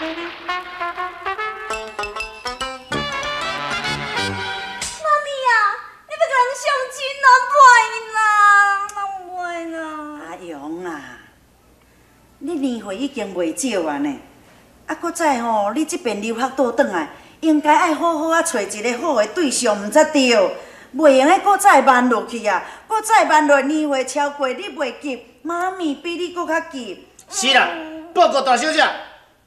媽咪啊，你欲共人相親啊？袂啦，袂啦。阿勇啊，你年歲已經袂少啊呢，啊，閣再吼，你這邊留學倒轉來，應該愛好好啊揣一个好的對象，毋才對。袂用得閣再慢落去啊！閣再慢落，年歲超過你袂急，媽咪比你閣較急。是啦，報告大小姐，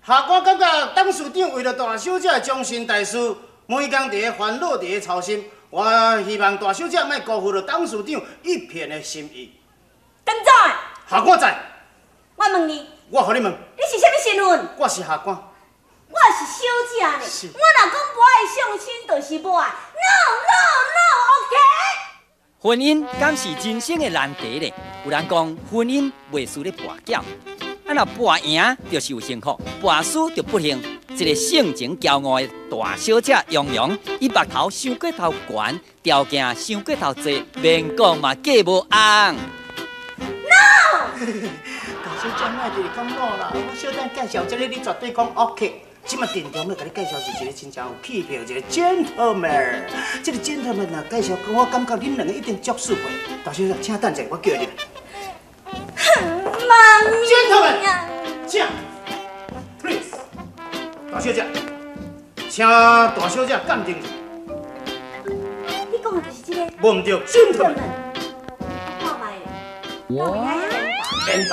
下官感覺董事長為了大小姐的終身大事，每工佇咧煩惱，佇咧操心。我希望大小姐莫辜負了董事長一片的心意。董總，下官在。我問你，我予你問，你是啥物身份？我是下官。我是小姐呢，我若講無愛相親，就是無愛。No no no，OK。婚姻敢是人生的難題咧？有人講婚姻袂輸咧跋筊，啊若跋贏就是有幸福，跋輸就不幸。一個性情驕傲的大小姐楊洋，伊目頭傷過頭懸，條件傷過頭濟，免講嘛嫁無翁。 No。大小姐莫佇咧講我啦，我小等介紹這個，你絕對講 OK。這馬鄭重欲共你介紹是一個真正有氣魄一個 gentleman。這個 gentleman 若介紹，我感覺恁兩個一定足速配。大小姐，請等者，我叫伊入來。媽咪，gentleman，請，please，大小姐，請大小姐鑑定。你講的就是這個？無毋對，gentleman。看覓，到底緣投。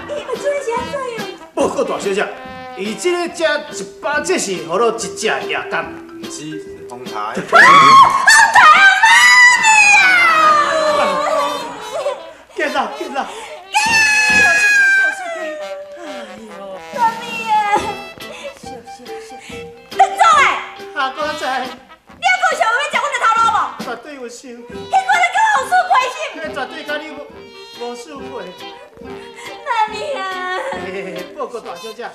你，這是按怎樣？報告大小姐，伊這个食一百，這是予落一隻夜間。毋是，是風台。風台啊，媽咪啊！見啦，見啦。媽咪啊！鄧總欸，下官在。你猶閣有想欲食阮的頭路無？絕對有想。彼款你閣有輸賠心？彼絕對佮你無輸賠。媽咪啊！報告大小姐，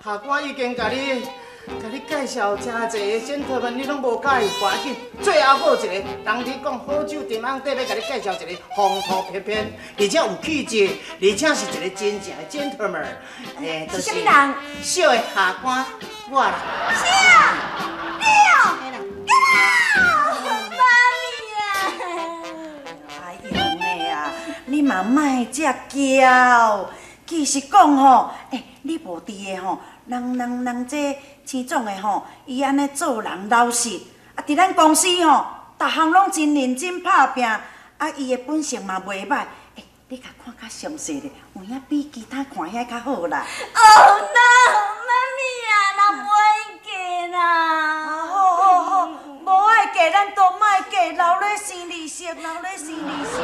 下官已經共你介紹誠濟个 gentleman，你攏無佮意，無要緊。最後閣有一個，人佇講好酒沉甕底，欲共你介紹一個風度翩翩，而且有氣質，而且是一個真正的 gentleman。是啥物人？小的下官，我啦。是啊，你哦，媽咪啊！哎勇的啊，你嘛莫遮驕。其實講吼，欸，你無佇的吼，人這錢總的吼，伊按呢做人老實，啊，佇咱公司吼，逐項攏真認真拍拚，啊，伊的本性嘛袂䆀。欸，你共看較詳細咧，有影比其他看遐較好啦。 Oh no，媽咪啊，若無愛嫁啦。啊，好好好，無愛嫁，咱都莫嫁，留咧生利息，留咧生利息。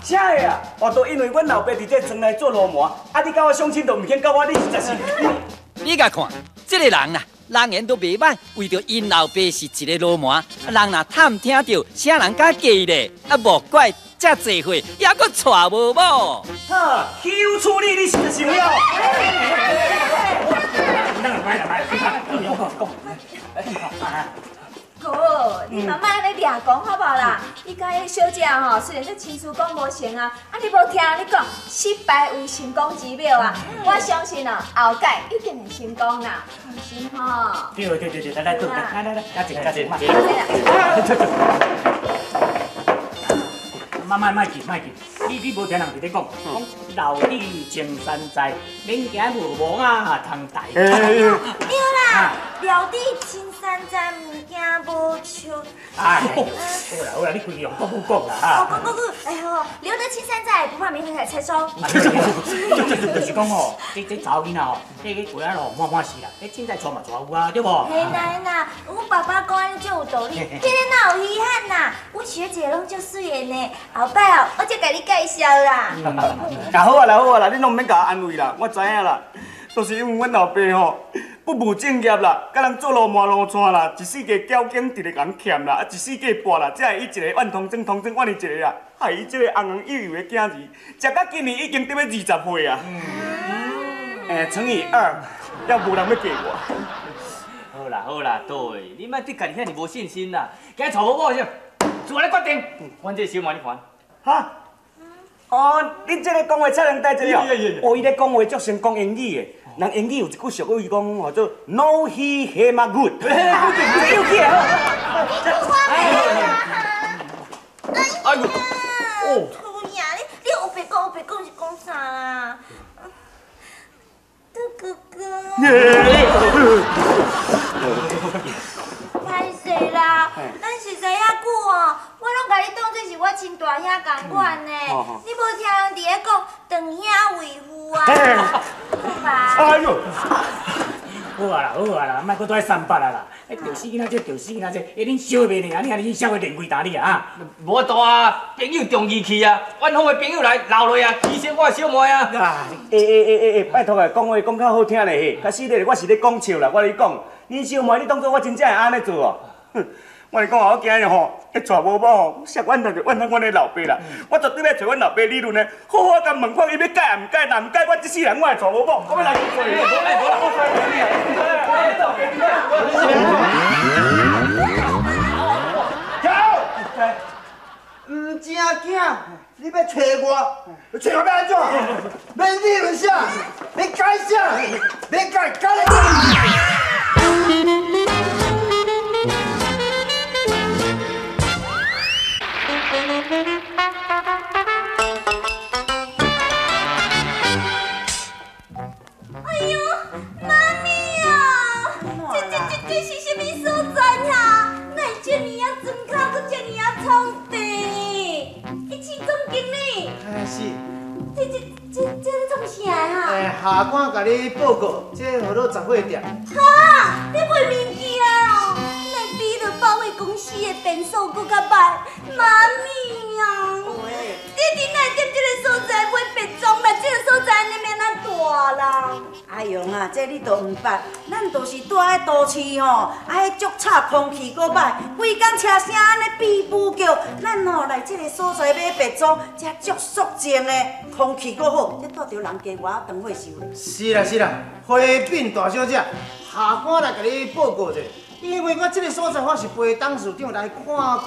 啥个啊？哦，都因為阮老爸佇這庄內做鱸鰻，啊，你佮我相親都毋肯佮我，你實在是。你共看，這个人啊，人緣都袂䆀，為著𪜶老爸是一个鱸鰻，人若探聽著，啥人敢嫁咧？啊，莫怪遮濟歲，猶閣娶無某。哈，許處理你實在是了。哥，你嘛莫按呢掠狂好無啦？你佮彼小姐吼，雖然說親事講無成啊，啊你無聽你講，失敗為成功之母啊！我相信哦，後擺一定會成功啦，放心吼。對對對對，來來，來來來，加一加一，慢。莫莫莫急莫急，你無聽人佇咧講，講留得青山在，免驚無墓仔通刣。對啦，留得青山在，毋驚無樹。哎，好啦好啦，你規句用國語講啦哦，講國語，哎呦，留得青山在，不怕沒人採收。就是講吼，這查某囡仔吼，這個過仔路看看是啦，這凊彩娶嘛娶有啊，對無？嘿啦嘿啦，阮爸爸講按呢足有道理，這個哪有遺憾呐？阮學姐攏足媠的呢，後擺哦，我才共你介紹啦。啊好啊啦好啊啦，你攏毋免共我安慰啦，我知影啦，都是因為阮老爸吼不務正業啦，佮人做鱸鰻鱸帶啦，一世界繳經直直共欠啦，啊一世界跋啦，才會伊一個怨通裝通裝怨伊一个啊，害伊這個紅紅幼幼的囝兒，食到今年已經得欲20歲啊。欸，乘以二，猶無人欲嫁我。好啦好啦，對，你莫對家己遐爾無信心啦，今日娶無某先，做來決定，阮這小萬你還。哈？哦，恁這个講話插人代誌哦。哦，伊咧講話足成講英語的，人英語有一句俗語講吼做 No he he 嘛 good。這有起來好。哎呦！哦。討厭，你烏白講烏白講是講啥啦？杜哥哥。歹勢啦，咱熟似遐久哦，我攏共你當做是我親大兄仝款呢。你無聽人佇咧講長兄為父啊？好吧。哎呦！好啊啦，好啊啦，莫閣蹛三八啊啦！哎，著死囡仔這，著死囡仔這，哎，恁小袂呢？啊，你安尼啥會練幾担你啊？無法度啊，朋友重義氣啊，遠方的朋友來留落啊，提升我的小妹啊。欸，拜託啊，講話講較好聽咧，較實咧，我是咧講笑啦。我咧講，恁小妹，你當作我真正會按呢做哦？哼，我咧講啊，我今日吼，咧娶某某吼，說怨恨就怨恨阮的老爸啦。我絕對欲揣阮老爸理論的，好好共問看，伊欲改也毋改，若毋改，我這世人我會娶某某，我欲來去做。走！毋正经，你欲揣我，揣我欲按怎？欲理论啥？欲改啥？欲改改咧！哎呦，媽咪啊！這是啥物所在啊？哪會這爾仔莊跤，閣這爾仔草地？欸，徐總經理。哎，是。這咧創啥哈？哎，下官共你報告，這號做雜貨店。哈！你賣物件哦？哪會比著百貨公司的便所閣較歹？媽咪啊！你伫哪會踮這个所在買便裝啦？這个所在按呢欲按怎大啦？阿勇啊，這你都毋捌，咱就是住喺都市吼，啊，彼足臭空氣閣歹，規工車聲按呢比布叫，咱吼來這个所在買便裝，遮足肅靜的，空氣閣好，這住著人家偌長歲壽咧。是啦是啦，回稟大小姐，下官來共你報告者。因為我這个所在，我是陪董事長來看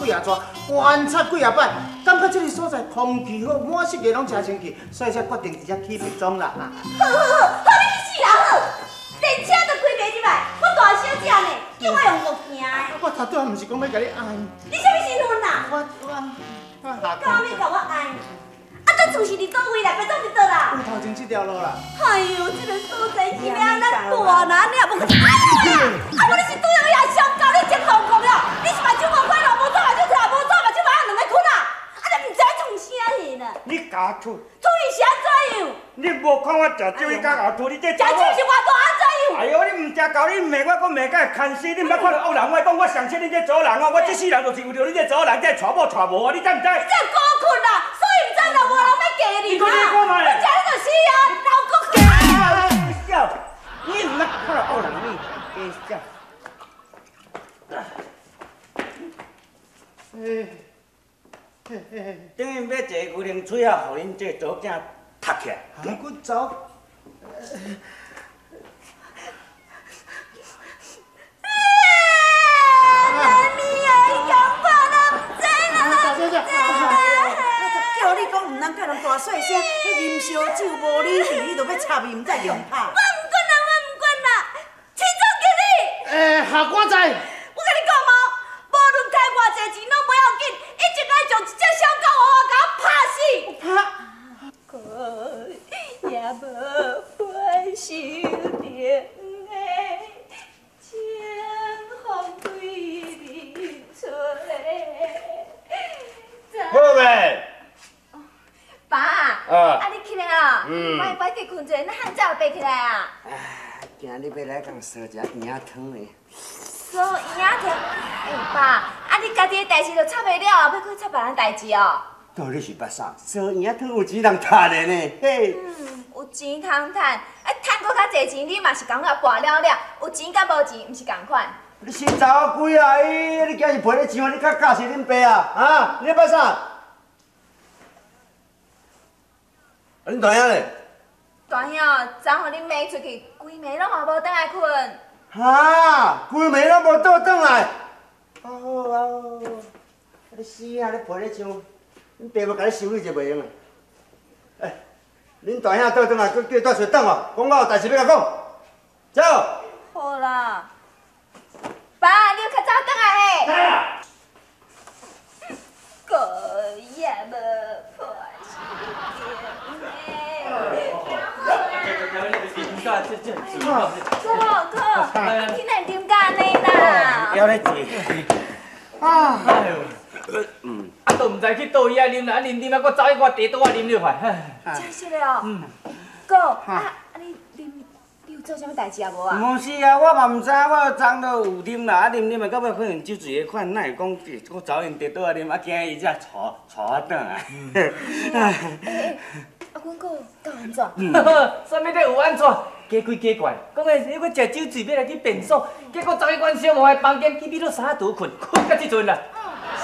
幾仔逝，觀察幾仔擺，感覺這个所在空氣好，滿室內攏誠清氣，所以才決定佇遮起別莊啦。好好好，好你去死啦好！電車都開袂入來，我大小姐呢，叫我用步行的。我頭拄仔毋是講欲共你按。你啥物身份啊？我下敢欲共我按？啊，這厝是佇佗位啦？別莊佇佗啦？有頭前這條路啦。哎呦，這个所在是欲按怎大啦？按呢也無去。哎呦呀！啊，無你是拄著夜上到你真疯狂了！你是目睭無看路，無左目睭睇，無左目睭嘛兩个睏啊！啊，你毋知創啥去呢？你共吐？吐伊是按怎樣？你無看我食酒，伊共吐，你這食酒是偌大按怎樣？哎呦，你毋食厚，你罵我，閣罵甲會牽死，你毋捌看著惡人，我講我上親恁這查某人哦，我這世人就是為著恁這查某人，才會娶某娶無啊，你知毋知？你這孤困啦，所以毋知若無人欲嫁你啦。你食你就死啊，老骨困！笑，你毋捌看著惡人，你假笑。等於買一个牛奶喙仔，予恁這查某囝讀起來。啊，閣走。媽咪啊，伊共拍啦，毋知啦，大小姐，叫你講毋通佮人大細聲，彼啉燒酒無理智，你就欲插伊，毋知叫人拍。我毋管啦，我毋管啦，徐總經理。欸，下官在。我共你講哦，無論開偌濟錢攏無要緊，一定愛將這隻小狗娃娃共我拍死。拍。也無伴手停的清風對你吹。好未？爸，啊你起來啊！我快去睏者，咱漢早爬起來啊！哎，今日欲來共趖一下圓仔湯咧。趖圓仔湯？欸爸，啊你家己的代誌都插袂了啊，欲閣插別人代誌哦？到底是捌啥？趖圓仔湯有錢通趁的呢，嘿。有錢通趁，啊趁閣較濟錢，你嘛是共我跋了了。有錢佮無錢，毋是仝款。你新查某幾啊？你今日陪咧錢，你較教死恁爸啊？啊，你咧捌啥？啊，恁大兄咧？大兄昨昏予恁骂出去，规暝攏嘛無轉來睏。哈，規暝攏無倒轉來。啊好啊好，啊你死啊！你陪咧唱，恁爸母共你修理者袂用的。恁大兄倒转来，阁叫大小等我，讲我有代志欲共讲。走。好啦，爸，你有较早转来嘿。过夜无破心情。哥哥，你哪会啉到按呢啦？枵咧坐。啊！哎呦，啊，都毋知去佗位爱啉啦，啊啉啉啊，阁走去我茶桌仔啉了块。真实的哦。哥，啊你啉，你有做啥物代志啊无啊？无是啊，我嘛毋知，我昨昏都有啉啦，啊啉啉啊，到尾可能酒醉的款，哪会讲阁走𪜶茶桌仔啉，啊惊伊才娶娶我转来。欸欸，啊，阮哥敢有按怎？啥物咧有按怎？假鬼假怪，讲的是欲食酒醉，欲来去便所，结果走去阮小妹的房间去美女衫橱困，困到这阵啦。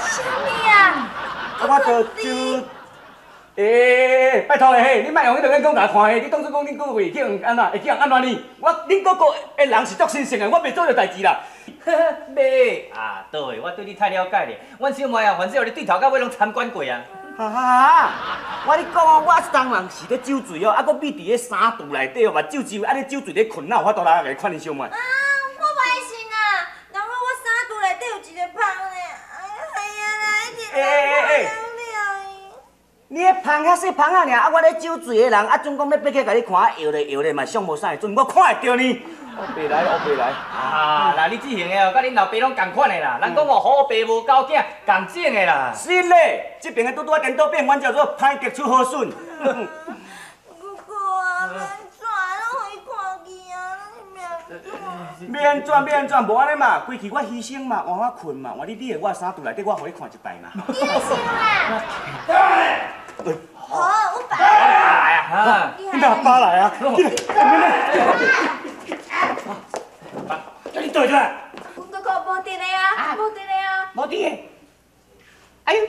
啥物啊？啊，我著酒。欸，拜托的嘿，你莫用彼个眼光共我看嘿，你当作讲恁哥哥会去予按怎，会去予按怎呢？我恁哥哥的人是足神圣的，我袂做这代志啦。袂啊，对，我对你太了解咧。阮小妹啊，反正予你对头到尾拢参观过啊。哈哈，我咧讲哦，我昨昏是咧酒醉哦，啊，阁覕伫咧衫橱内底哦，目睭只有按呢酒醉咧困，哪有法度来来看恁小妹？啊，我袂信啊！人讲我衫橱内底有一个芳咧，哎呀啦，一直欸你彼芳遐细芳仔尔，啊，我咧酒醉的人，啊，准讲欲爬起来共你看，摇咧摇咧嘛，想无啥会准，我看会著呢。我白来，我白来。啊，那你这型的哦，佮恁老爸拢仝款的啦。人讲哦，好爸无狗囝，仝种的啦。是咧，这边的拄拄仔颠倒变，阮叫做歹得出好笋。哥哥啊，欲按怎，拢予伊看见啊，欲按怎？欲按怎？无按呢嘛，规气我牺牲嘛，换我困嘛，换你你的我衫橱内底，我予你看一摆嘛。你牺牲啦！好，我爸来啊！你阿爸来啊！叫你倒出来。阮哥哥无伫咧啊，无伫咧啊。无伫咧。哎呦，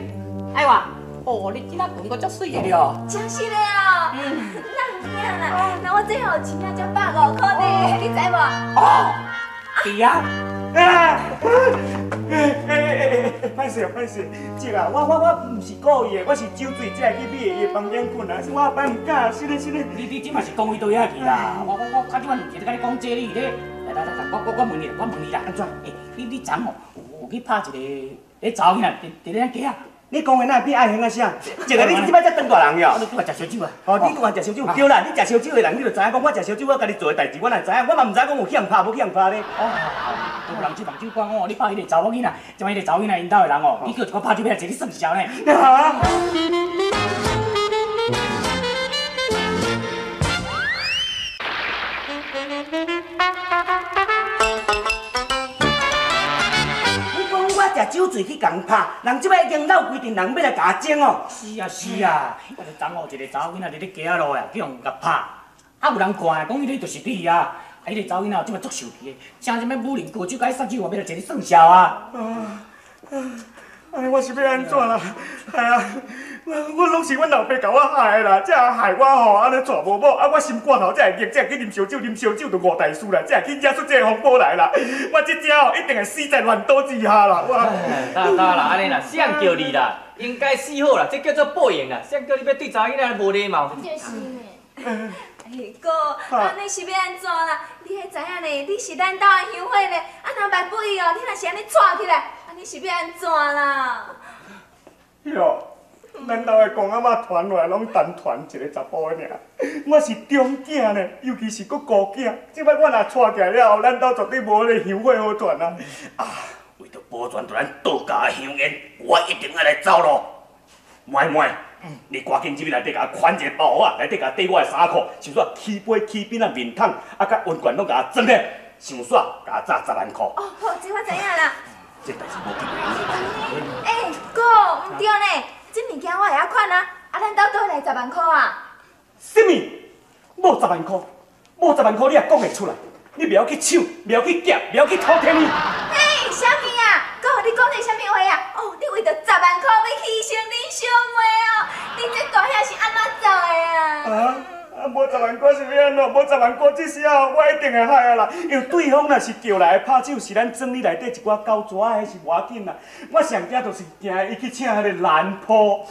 哎哇，哦，你今仔裙阁足媠的了。真实的哦。哪有影啦？那我最后钱啊才150箍呢，你知无？哦，是啊。啊！欸，歹势歹势，姐啊，我毋是故意的，我是酒醉才会去覕伊的房间睏啊，是我后摆毋敢，是咧是咧。你这嘛是讲伊倒遐去啦？我较这摆毋是咧共你讲这，你咧，来来来，我问你啦，我问你啦，按怎？欸，你昨昏吼有去拍一个彼查某囡仔伫咧街啊？你讲的哪会比爱兴啊啥？一个你这摆才当大人哟。我拄仔食烧酒啊。哦，你拄仔食烧酒对啦，你食烧酒的人，你就知影讲我食烧酒，我家己做的代志，我哪知影？我嘛毋知讲有去予拍，无去予拍咧。哦，有人这目睭看我，你拍彼个查某囡仔，这摆彼个查某囡仔𪜶兜的人哦，你叫一个拍酒票，一个算一条呢。啊！食酒醉去共拍，人这摆已经闹规阵人欲来共我争哦。是啊是啊，我昨昏一个查某囡仔伫咧街仔路啊，去予共拍，啊有人看的，讲彼个就是你啊，啊彼个查某囡仔这摆足受气的，请啥物武林高手共伊杀手，嘛欲来一个算数啊。哎，我是欲按怎啦？哎呀，我拢是阮老爸共我害的啦，才害我吼按呢娶无某，啊我心肝头才会热，才会去啉烧酒，啉烧酒就误代事啦，才会去惹出这个风波来啦。我这只吼一定会死在乱刀之下啦！我。得啦，按呢啦，谁叫你啦？应该死好啦，这叫做报应啦。谁叫你欲对查某囡仔无礼貌？就是呢。哎，哥，按呢是欲按怎啦？你彼知影呢？你是咱兜的香火呢？啊，若万不伊哦，你若是按呢掣起来，按呢是欲按怎啦？哟，咱兜的公阿嬷传落来拢单传一个查埔的尔，我是中囝呢，尤其是阁孤囝。这摆我若掣起来了后，咱兜绝对无彼个香火好传啊！啊，为著保全著咱道家的香烟，我一定爱来走路。妹妹，你赶紧入去内底共我款一个包袱啊，内底共我缀我的衫裤，想煞起杯起饼啊面桶啊，佮温泉拢共我装咧，想煞共我扎10万箍。哦，好，这我知影啦。这代志无紧。欸，哥，毋对呢，这物件我会晓款啊，啊，咱兜佗来10万箍啊？啥物？无10万箍，无10万箍你也讲会出来？你袂晓去抢，袂晓去劫，袂晓去偷天呢？嘿，啥物啊？哥，你讲的啥物话啊？哦，你为著10万箍欲牺牲恁小妹哦？你这大兄是按怎做的啊？啊啊！啊，无10万箍是欲按怎？无10万箍，这时候我一定会害啊啦！因为对方若是叫来的拍手，是咱庄里内底一寡狗蛇仔，彼是无要紧啦。我上惊就是惊伊去请彼个兰坡。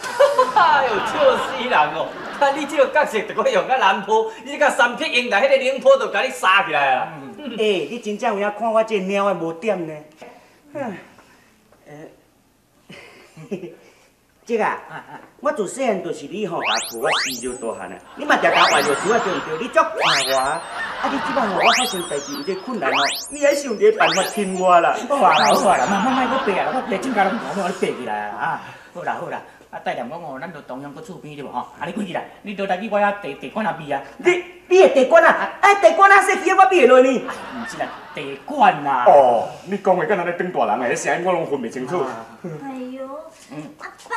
哎呦，笑死人哦！啊，你这个角色就阁用甲兰坡，你这个三匹英来，彼个宁波就共你杀起来啊！欸，你真正有影看我这个猫仔无点呢？这个，我自细汉就是你吼，共抱我生就大汉啊！你嘛定共换药水啊，对毋对？你足疼我啊！啊，你这摆吼，我发生代志有这困难哦，你爱想一个办法挺我啦。好啊啦，好啊啦，莫莫莫阁爬啊！我爬增加拢无，我你爬起来啊！啊，好啦好啦，啊，代念讲哦，咱就同样阁厝边对无吼？啊，你滚起来，你倒来去我遐茶茶馆仔味啊！你的茶馆啊？哎，茶馆啊，说起我味会落呢？毋是啦，茶馆啦。哦，你讲的敢若咧当大人的，彼声音我拢分袂清楚。哎哟，阿爸，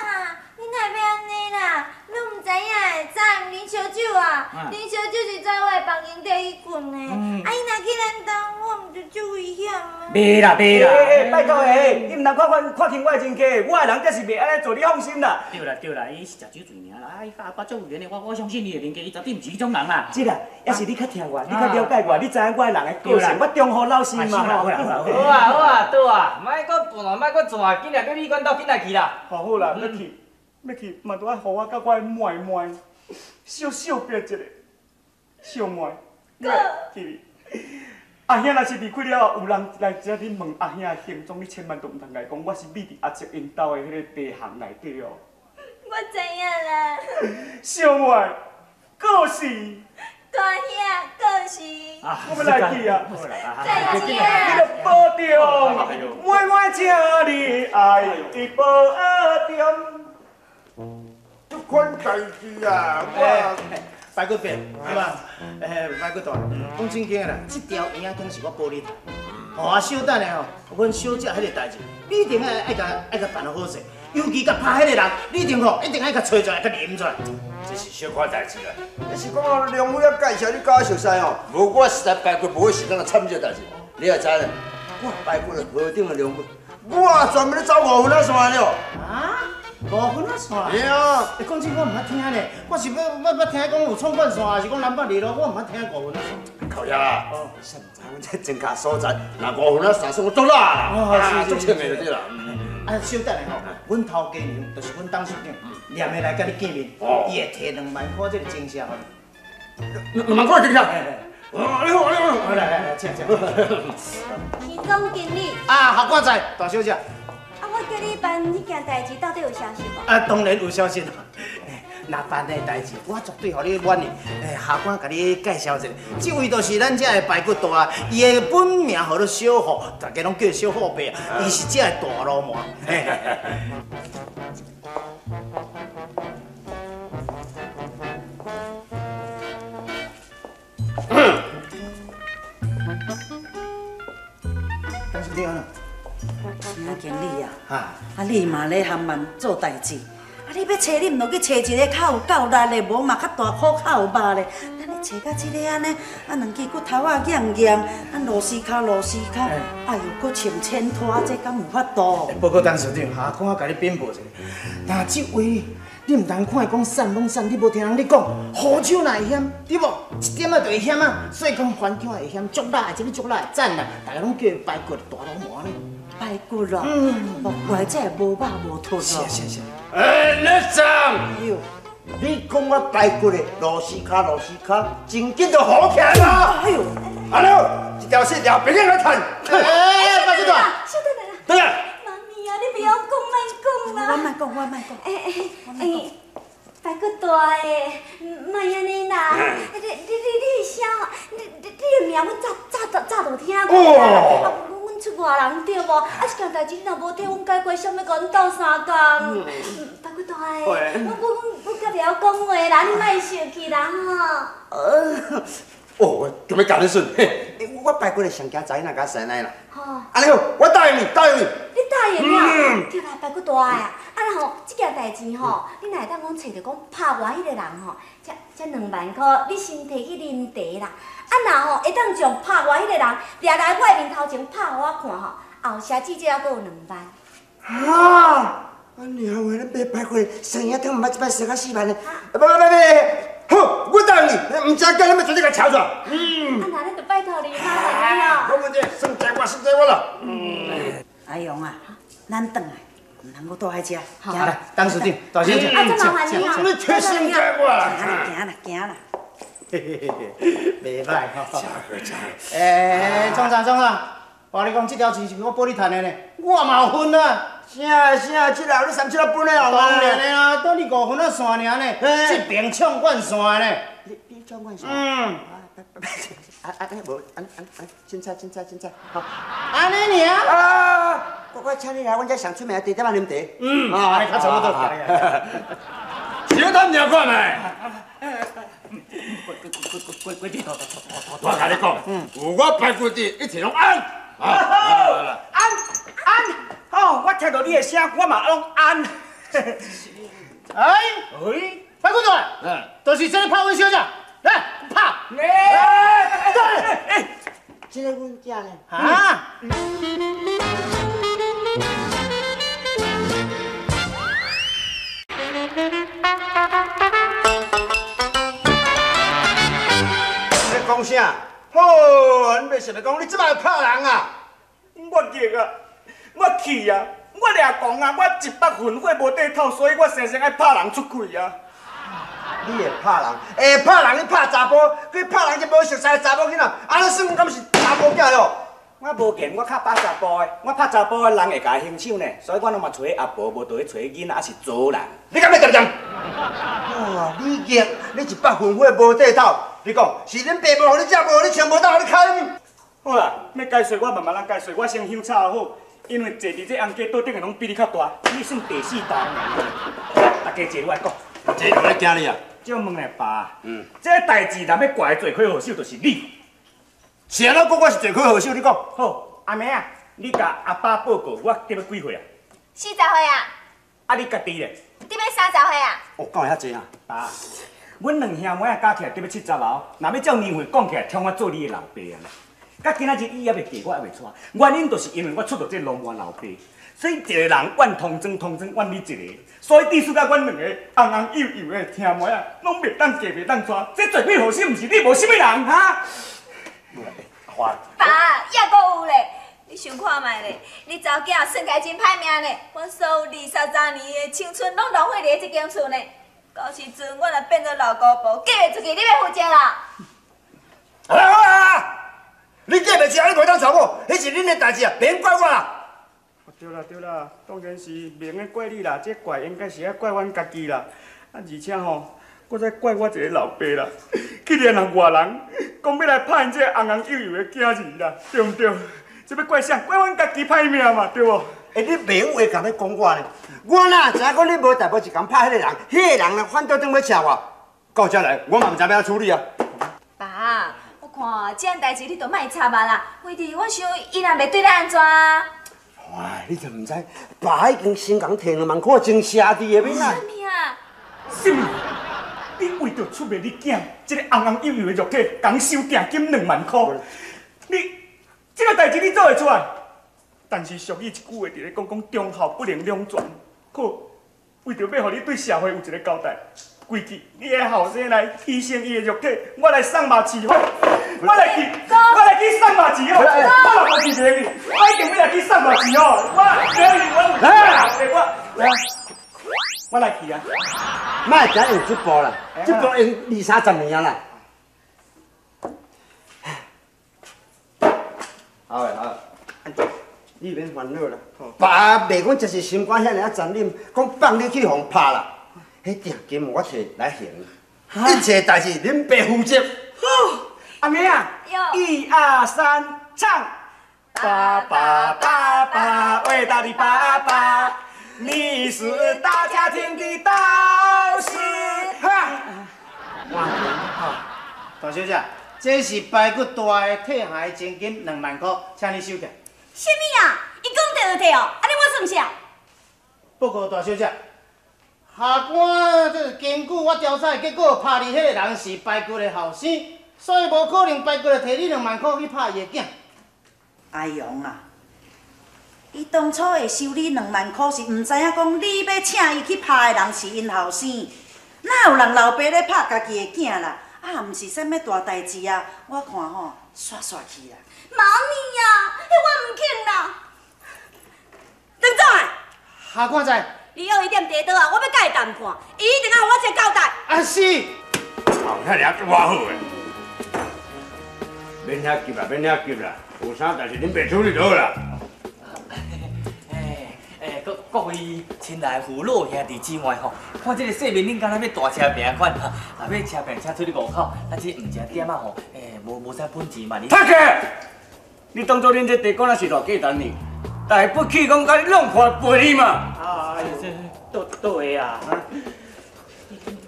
你哪会按呢啦？你毋知影，昨暗啉烧酒啊，啉烧酒是在我的房间底去睏的。啊，伊若去咱兜，我毋就足危险吗？袂啦袂啦，欸，拜托欸，你毋通看我看轻我的人格，我的人才是袂按呢做，你放心啦。对啦对啦，伊是食酒醉尔啦，啊，伊佮阿爸足有缘的，我相信伊的人格，伊绝对毋是彼种人啦。这啦，也是你较疼我，你较了解我，你知影我的人的个性，我忠厚老实嘛。好啦好啦好啊好啊，倒啊，莫阁盘，莫阁转，紧来去旅馆斗紧来去啦。好好啦，欲去欲去，嘛都爱予我佮我的妹妹小惜别一下，小妹，去。阿兄若是离开了后，有人来遮你问阿兄的行踪，你千万都毋通共伊讲，我是秘伫阿叔𪜶兜的彼个茶行内底哦。我知影啦。小妹，过世。大兄，过世。我欲来去啊！再见。你著保重，妹妹请你爱保重。这款代志啊，我排骨伯，对吧？欸，排骨大，讲正经的啦，这条婴仔汤是我保你。吼啊，小等下吼，阮小姐彼个代志，你一定爱爱共爱共办好势，尤其共拍彼个人，你一定吼一定爱共揣出来，共啉出来。这是小可代志啦，你是讲哦，梁伟啊介绍你佮我熟似哦，无我实在排骨无时间来参这代志。你也知啦，我排骨是何等的良骨，我专门咧走五分仔线了。啊？五分仔线？对啊。欸，讲真，我毋捌听呢。我是要捌听讲有创管线，还是讲南北二路，我毋捌听五分仔线。靠呀啦！谁毋知阮这庄脚所在，若五分仔线算我足啦，啊，足清的就对啦。啊，小等下吼，阮头家娘就是阮董事长，念的来佮你见面，伊会提2万块这个钱下予你。两万块钱啊？哦，你好，你好，来来来，请请。钱总经理。啊，郝冠在，大小姐。啊，我叫你办彼件代志，到底有消息无？啊，当然有消息啦。若办的代志，我绝对予你满意。欸，下官共你介绍一下，这位就是咱遮的排骨大啊，伊的本名号做小虎，大家拢叫小虎伯啊。伊是遮的大流氓。董事长。钱经理啊，啊你嘛咧含万做代志，啊你欲揣你毋著去揣一个较有够力的，无嘛较大箍较有肉的。咱咧揣到这个按呢，啊两支骨头仔硬硬，啊螺丝跤螺丝跤，哎哟，阁穿千拖，这敢有法度？报告董事长，下官我共你禀报一下，但这位你毋通看伊讲瘦拢瘦，你无听人咧讲，好手若会险，对无？一点仔就会险啊，所以讲环境会险，足力，这个足力，赞啦，大家拢叫伊排骨大流氓呢。排骨咯，莫怪这无肉无脱咯。是是是。欸，乐长，你讲我排骨的螺丝跤螺丝跤，真紧就好起来啦！哎呦，阿六，这条线条别人来谈。欸，排骨大，小等下啦。对啊。妈咪啊，你不要讲，莫讲啦。我莫讲，我莫讲。欸欸欸，排骨大的，莫按呢啦。你你你你是啥？你你你的名阮早早早就听过啦。阮出外人对无？啊，这件代志你若无替阮解决，啥物共阮斗相共？排骨大的，我较袂晓讲话啦，你莫生气啦吼。哦，就欲共你说，我排骨的上惊查囡仔佮师奶啦。吼。按呢好，我答应你，答应你。你答应了？对啦，排骨大的啊，啊吼，这件代志吼，你若会当讲揣著讲拍我彼个人吼，这2万箍，你先提去啉茶啦。啊，若吼会当将拍我彼个人掠来我的面头前拍予我看吼，后社至少阁有2万。啊！阿娘话，咱买排骨生意汤毋捌这摆踅到4万呢？不不不不，好，我答应你，毋食囝，你咪绝对共撨出来。嗯。啊，那咱就拜托你，麻烦你哦。无问题，算在我，算在我啦。阿勇啊，咱转来，毋通阁住喺遮。好，来，董事长，大小姐，啊，这麻烦你哦。你贴心在我啦。行啦，行啦。嘿嘿嘿嘿，袂歹吼。真好，真好。欸，总长，总长，我跟你讲，这条钱是我保你赚的呢，我嘛有份啊。啥啥？这老你三七仔分的哦。当然的啊，等你五分仔线尔呢，这边抢阮线呢。你抢阮线？嗯。啊啊，无，安安安，凊彩凊彩凊彩，好。按呢尔？啊，我请你来，阮遮上出名的茶点仔啉茶。嗯，按呢较差不多。小探听看觅。我共你讲，有我排骨伫，一切拢按。好，按按，好，我听到你的声，我嘛拢按。哎，哎，排骨仔，就是这个拍阮小姐，来拍。哎，哎，这个阮囝呢？啊？你讲啥？好，你袂想著讲你这摆会拍人啊？我激啊，我气啊，我掠狂啊，我一百分火无底透，所以我生生爱拍人出气啊！你会拍人？会拍人？你拍查埔，去拍人这无熟似的查某囡仔，按呢算敢是查甫囝哟？我无见，我较拍查埔的，我拍查埔的人会共伊还手呢，所以我拢嘛揣阿婆，无就去揣囡仔，抑是查人。你敢欲恬恬？哇！你激，你一百分火无底透，你讲是恁爸无予你食，无予你穿，无当予你开。好啦，欲解说我慢慢仔解说，我先休吵好，因为坐伫这红家桌顶的拢比你较大，你算第四大。大家坐落来讲。坐落来惊你啊！借问咧爸，这代志若欲怪罪魁祸首，就是你。是按怎讲我是罪魁祸首？你讲。好，阿妹啊，你共阿爸报告，我得欲几岁啊？40岁啊。啊，你家己咧？得欲30岁啊。哦，敢会遐济啊？爸，阮两兄妹仔加起来得欲70头，若欲照年岁讲起来，冲我做你的老爸啊！到今仔日伊犹未嫁，我犹未娶，原因就是因为我出著这浪漫老爸，所以一个人怨通庄，通庄怨你一个，所以致使到阮两个红红幼幼的兄妹仔，拢袂当嫁，袂当娶，这罪魁祸首毋是你，无啥物人哈？爸，犹阁有咧，你想看觅咧？你查某囝算起来真歹命咧，阮所有23年的青春拢浪费伫这间厝呢。到时阵我若变做老姑婆，嫁袂出去，你欲负责啦？好啦好啦，你嫁袂出去，你袂当娶某，彼是恁的代志啊，袂用怪我啦。对啦对啦，当然是袂用怪你啦，这怪应该是爱怪阮家己啦。啊，而且吼，阁再怪我一个老爸啦，去连人外人讲欲来拍𪜶这个红红幼幼的囝儿啦，对毋对？这欲怪啥？怪阮家己歹命嘛，对无？欸，你袂用话共咧讲我呢？我哪知影讲你无代无志共拍彼个人，彼个人呢反倒转欲捙我，到遮来我嘛毋知欲按怎处理啊。爸，我看这件代志你就莫插啊啦，反正我想伊若袂对咱按怎啊？哇，你就毋知，爸已经先共提2万箍真写伫的面啊。啥物啊？啥物？你为著出卖你囝这个红红幼幼的肉体，共收定金2万箍，你这个代志你做会出来？但是俗语一句话伫咧讲，讲忠孝不能两全。好，为著欲予你对社会有一个交代，规矩你的后生来牺牲伊的肉体，我来送马饲好，我来去，我来去送马饲好，我若无提名你，我一定欲来去送马饲好，我，我，我来去啊！莫再用这步啦，这步用20-30年啊啦。好的，好的。你免烦恼啦，爸袂讲这是心肝遐尔仔残忍，讲放你去予人拍啦。彼定金我摕来还，一切代志恁爸负责。好，阿妹啊，一二三，唱。爸爸爸爸，伟大的爸爸，你是大家庭的导师。哈，好，大小姐，这是排骨大的退还钱金2万块，请你收起。啥物啊？伊讲对就对哦，按呢我算啥？报告大小姐，下官这根据我调查的结果，拍你彼个人是排骨的后生，所以无可能排骨会提你2万块去拍伊的囝。阿勇啊，伊当初会收你2万块，是毋知影讲你欲请伊去拍的人是𪜶后生，哪有人老爸咧拍家己的囝啦？啊，毋是啥物大代志啊，我看吼，煞煞去啦。妈咪啊，彼我毋肯啦。陈总啊，下官在。你约伊踮茶桌啊，我欲佮伊谈判，伊一定爱予我一个交代。啊是。哦，遐尔我好的，免遐急啦，免遐急啦，有啥代志恁爸处理就好啦。各位亲爱父老兄弟姊妹吼，看这个世面恁敢若欲大车病款，若欲车病车出去路口，咱这毋食点仔吼，无啥本钱嘛。太客，你当作恁这地管仔是偌简单呢？大不起讲共你弄破玻璃嘛。啊，这倒会啊？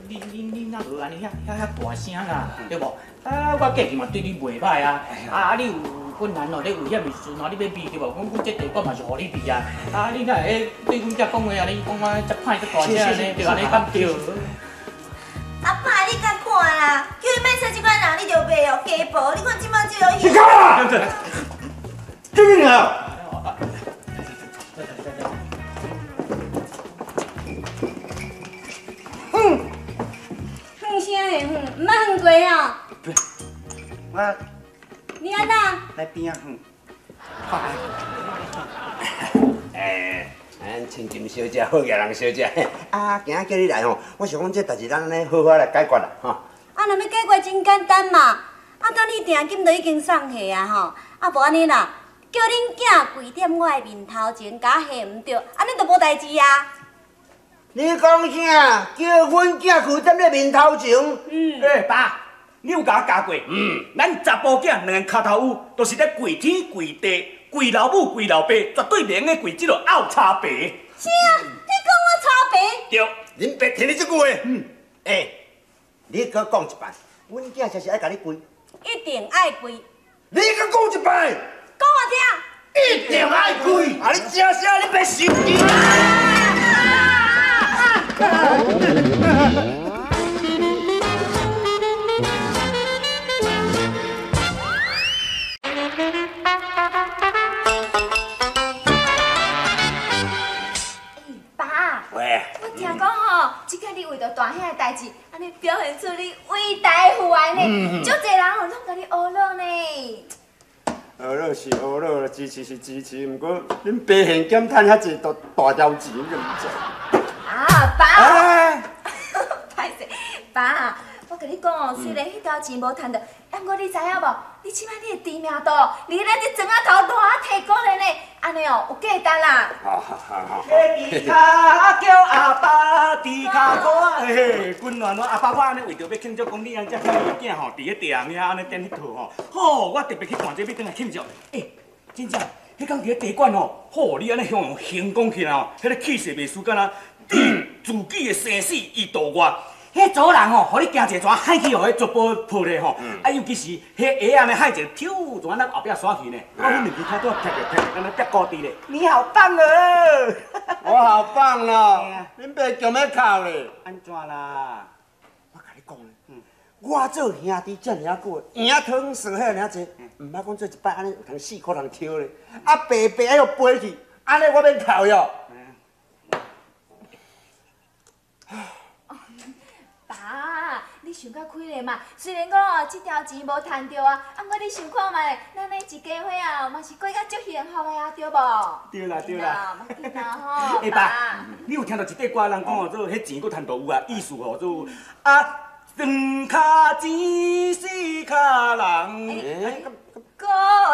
你哪无按呢遐大声啦，对无？啊，我过去嘛对你袂歹啊，啊你有困难哦，你危险的时阵哦，你欲避对无？阮这地管嘛是予你避啊，啊你哪会对阮遮讲话啊？你讲啊遮歹遮大声按呢，对按呢敢对？阿爸，你敢看啦？叫伊莫说这款人，你就袂哦，家暴！你看这摆这个。你看啊！这边啊！哼，哼啥的哼？毋捌哼过吼。我。你按怎？来边仔哼。咱千金小姐，好额人小姐，啊，今仔叫你来吼，我想讲这代志咱按呢好好来解决啦，吼。啊，若欲解决真简单嘛，啊，等你定金都已经送下啊吼，啊，无按呢啦，叫恁囝跪踮我的面头前，共我下毋著，按呢就无代志啊。你讲啥？叫阮囝跪踮你面头前？嗯。欸，爸，你有共我教过？嗯。咱查埔囝两个跤头趺，就是咧跪天跪地。跪老母跪老爸，绝对袂用得跪这个拗柴爸。啥？你讲我柴爸？对，恁爸听你这句话。嗯。欸，你阁讲一摆，阮囝就是爱共你跪。一定爱跪。你阁讲一摆。讲我听。一定爱跪。啊！你真啥？你别生气。大兄的代志，按呢表现出你伟大的父爱呢，足济人吼拢共你学乐呢。学乐是学乐，支持是支持，毋过恁爸现兼趁遐济大大条钱，你就毋知。啊，爸！歹势，爸，我共你讲哦，虽然彼条钱无趁著，毋过你知影无？你这摆你的知名度，离咱这庄仔头偌提高了呢？按呢哦，有价值啦。好好好。伫跤叫阿爸，伫跤我嘿，滚乱乱阿爸，我按呢为著欲庆祝，讲你按遮遐个囝吼，伫咧地红遐按呢踮咧套吼，吼，我特别去看这欲转来庆祝。欸，真正，彼工伫咧茶馆吼，吼，你按呢向行讲起来吼，彼个气势袂输敢若置自己的生死于度外。彼组人吼，予你行一个船，海去予彼竹波破咧吼，啊，尤其是彼鞋仔呢，海一个抽，就按咱后壁煞去呢。我阮两支跤拄仔踢着踢着，敢若跌高低咧。你好棒哦！我好棒咯！恁爸强欲哭咧。按怎啦？我共你讲咧，我做兄弟遮尔久，赢汤算彼尔济，毋捌讲做一摆按呢有通4箍通抽咧，啊白白爱予飞去，按呢我免哭哟。爸，你想较开咧嘛？虽然讲哦，这条钱无趁著啊，啊，毋过你想看觅，咱呢一家伙啊，嘛是过甲足幸福的啊，对无？对啦对啦。对啦吼。欸爸，你有听著一块歌人讲哦，做彼钱阁趁著有啊，意思吼做啊，双跤钱四跤人。哥，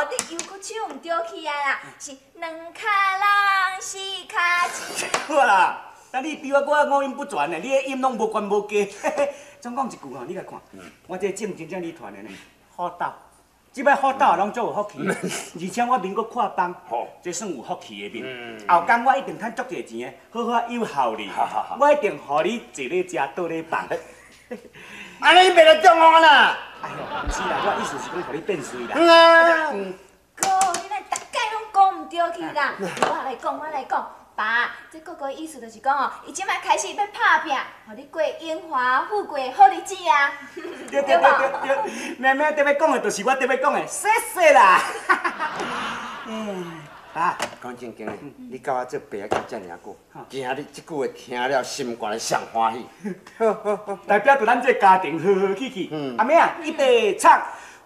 你又阁唱毋对去啊啦，是两跤人四跤钱。好啦。但你比我阁较五音不全呢，你的音拢无悬无低。总讲一句吼，你来看，我这种真正你传的呢，好斗。这摆好斗拢足有福气，而且我面阁阔邦，这算有福气的面。后工我一定趁足济钱的，好好诱孝你。我一定予你坐咧食，倒咧放。按呢你袂来中我啦？哎哟，毋是啦，我意思是讲予你变水啦。嗯啊。哥，你来逐摆拢讲毋对去啦。我来讲，我来讲。爸，这哥哥意思就是讲哦，伊这摆开始欲拍拚，予你过荣华富贵好日子啊！对对对对对，妹妹特欲讲的，就是我特欲讲的，谢谢啦。啊，讲正经的，你佮我做爸仔囝遮尔久，今日这句话听了心肝里上欢喜。代表著咱这个家庭和和气气。阿妹啊，预备唱。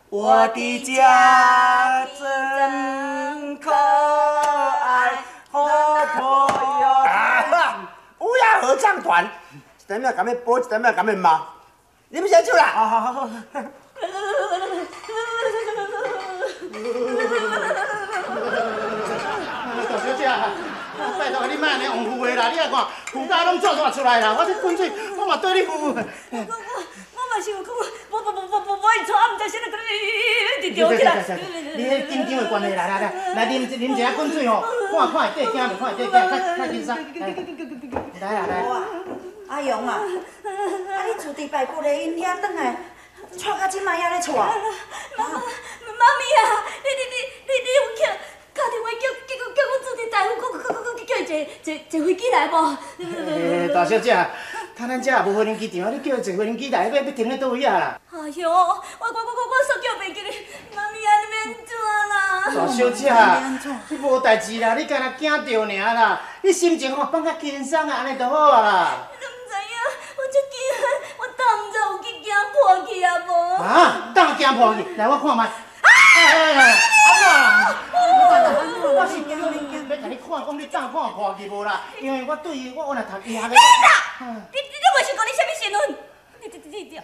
我的家真可爱，活泼又。乌鸦合唱团，一点仔共你播，一点仔共你骂，你们先唱啦。好好好。大小姐，拜托你莫按呢枉付话啦！你来看，胡家拢做煞出来啦，我这滚水，我嘛对你付。我嘛想讲，我会错，毋知啥物，你就起来。你彼紧张的关系，来来来，来啉啉一下滚水吼，看看会过惊无？看会过惊，较较轻松。来啊来。阿勇啊，啊你自伫排骨的𪜶遐转来，带到这摆犹咧带。妈咪啊，你有叫敲电话叫阮主治大夫，阁叫伊坐飞机来无？欸，大小姐，趁咱遮也无无人机场，你叫伊坐无人机来，欲停咧佗位啊啦？哎哟，我煞叫袂记咧，妈咪啊，你欲按怎啦？大小姐，你无代志啦，你干焦惊著尔啦，你心情吼放较轻松啊，按呢就好啊啦。你毋知影，我足惊，我胆毋知有去惊破去啊无？啊，胆惊破去？来，我看觅。啊！我是叫你欲共你看，讲你胆看破去无啦？因为我对伊，我原来读医学的。你啦！你无想讲你啥物身份？你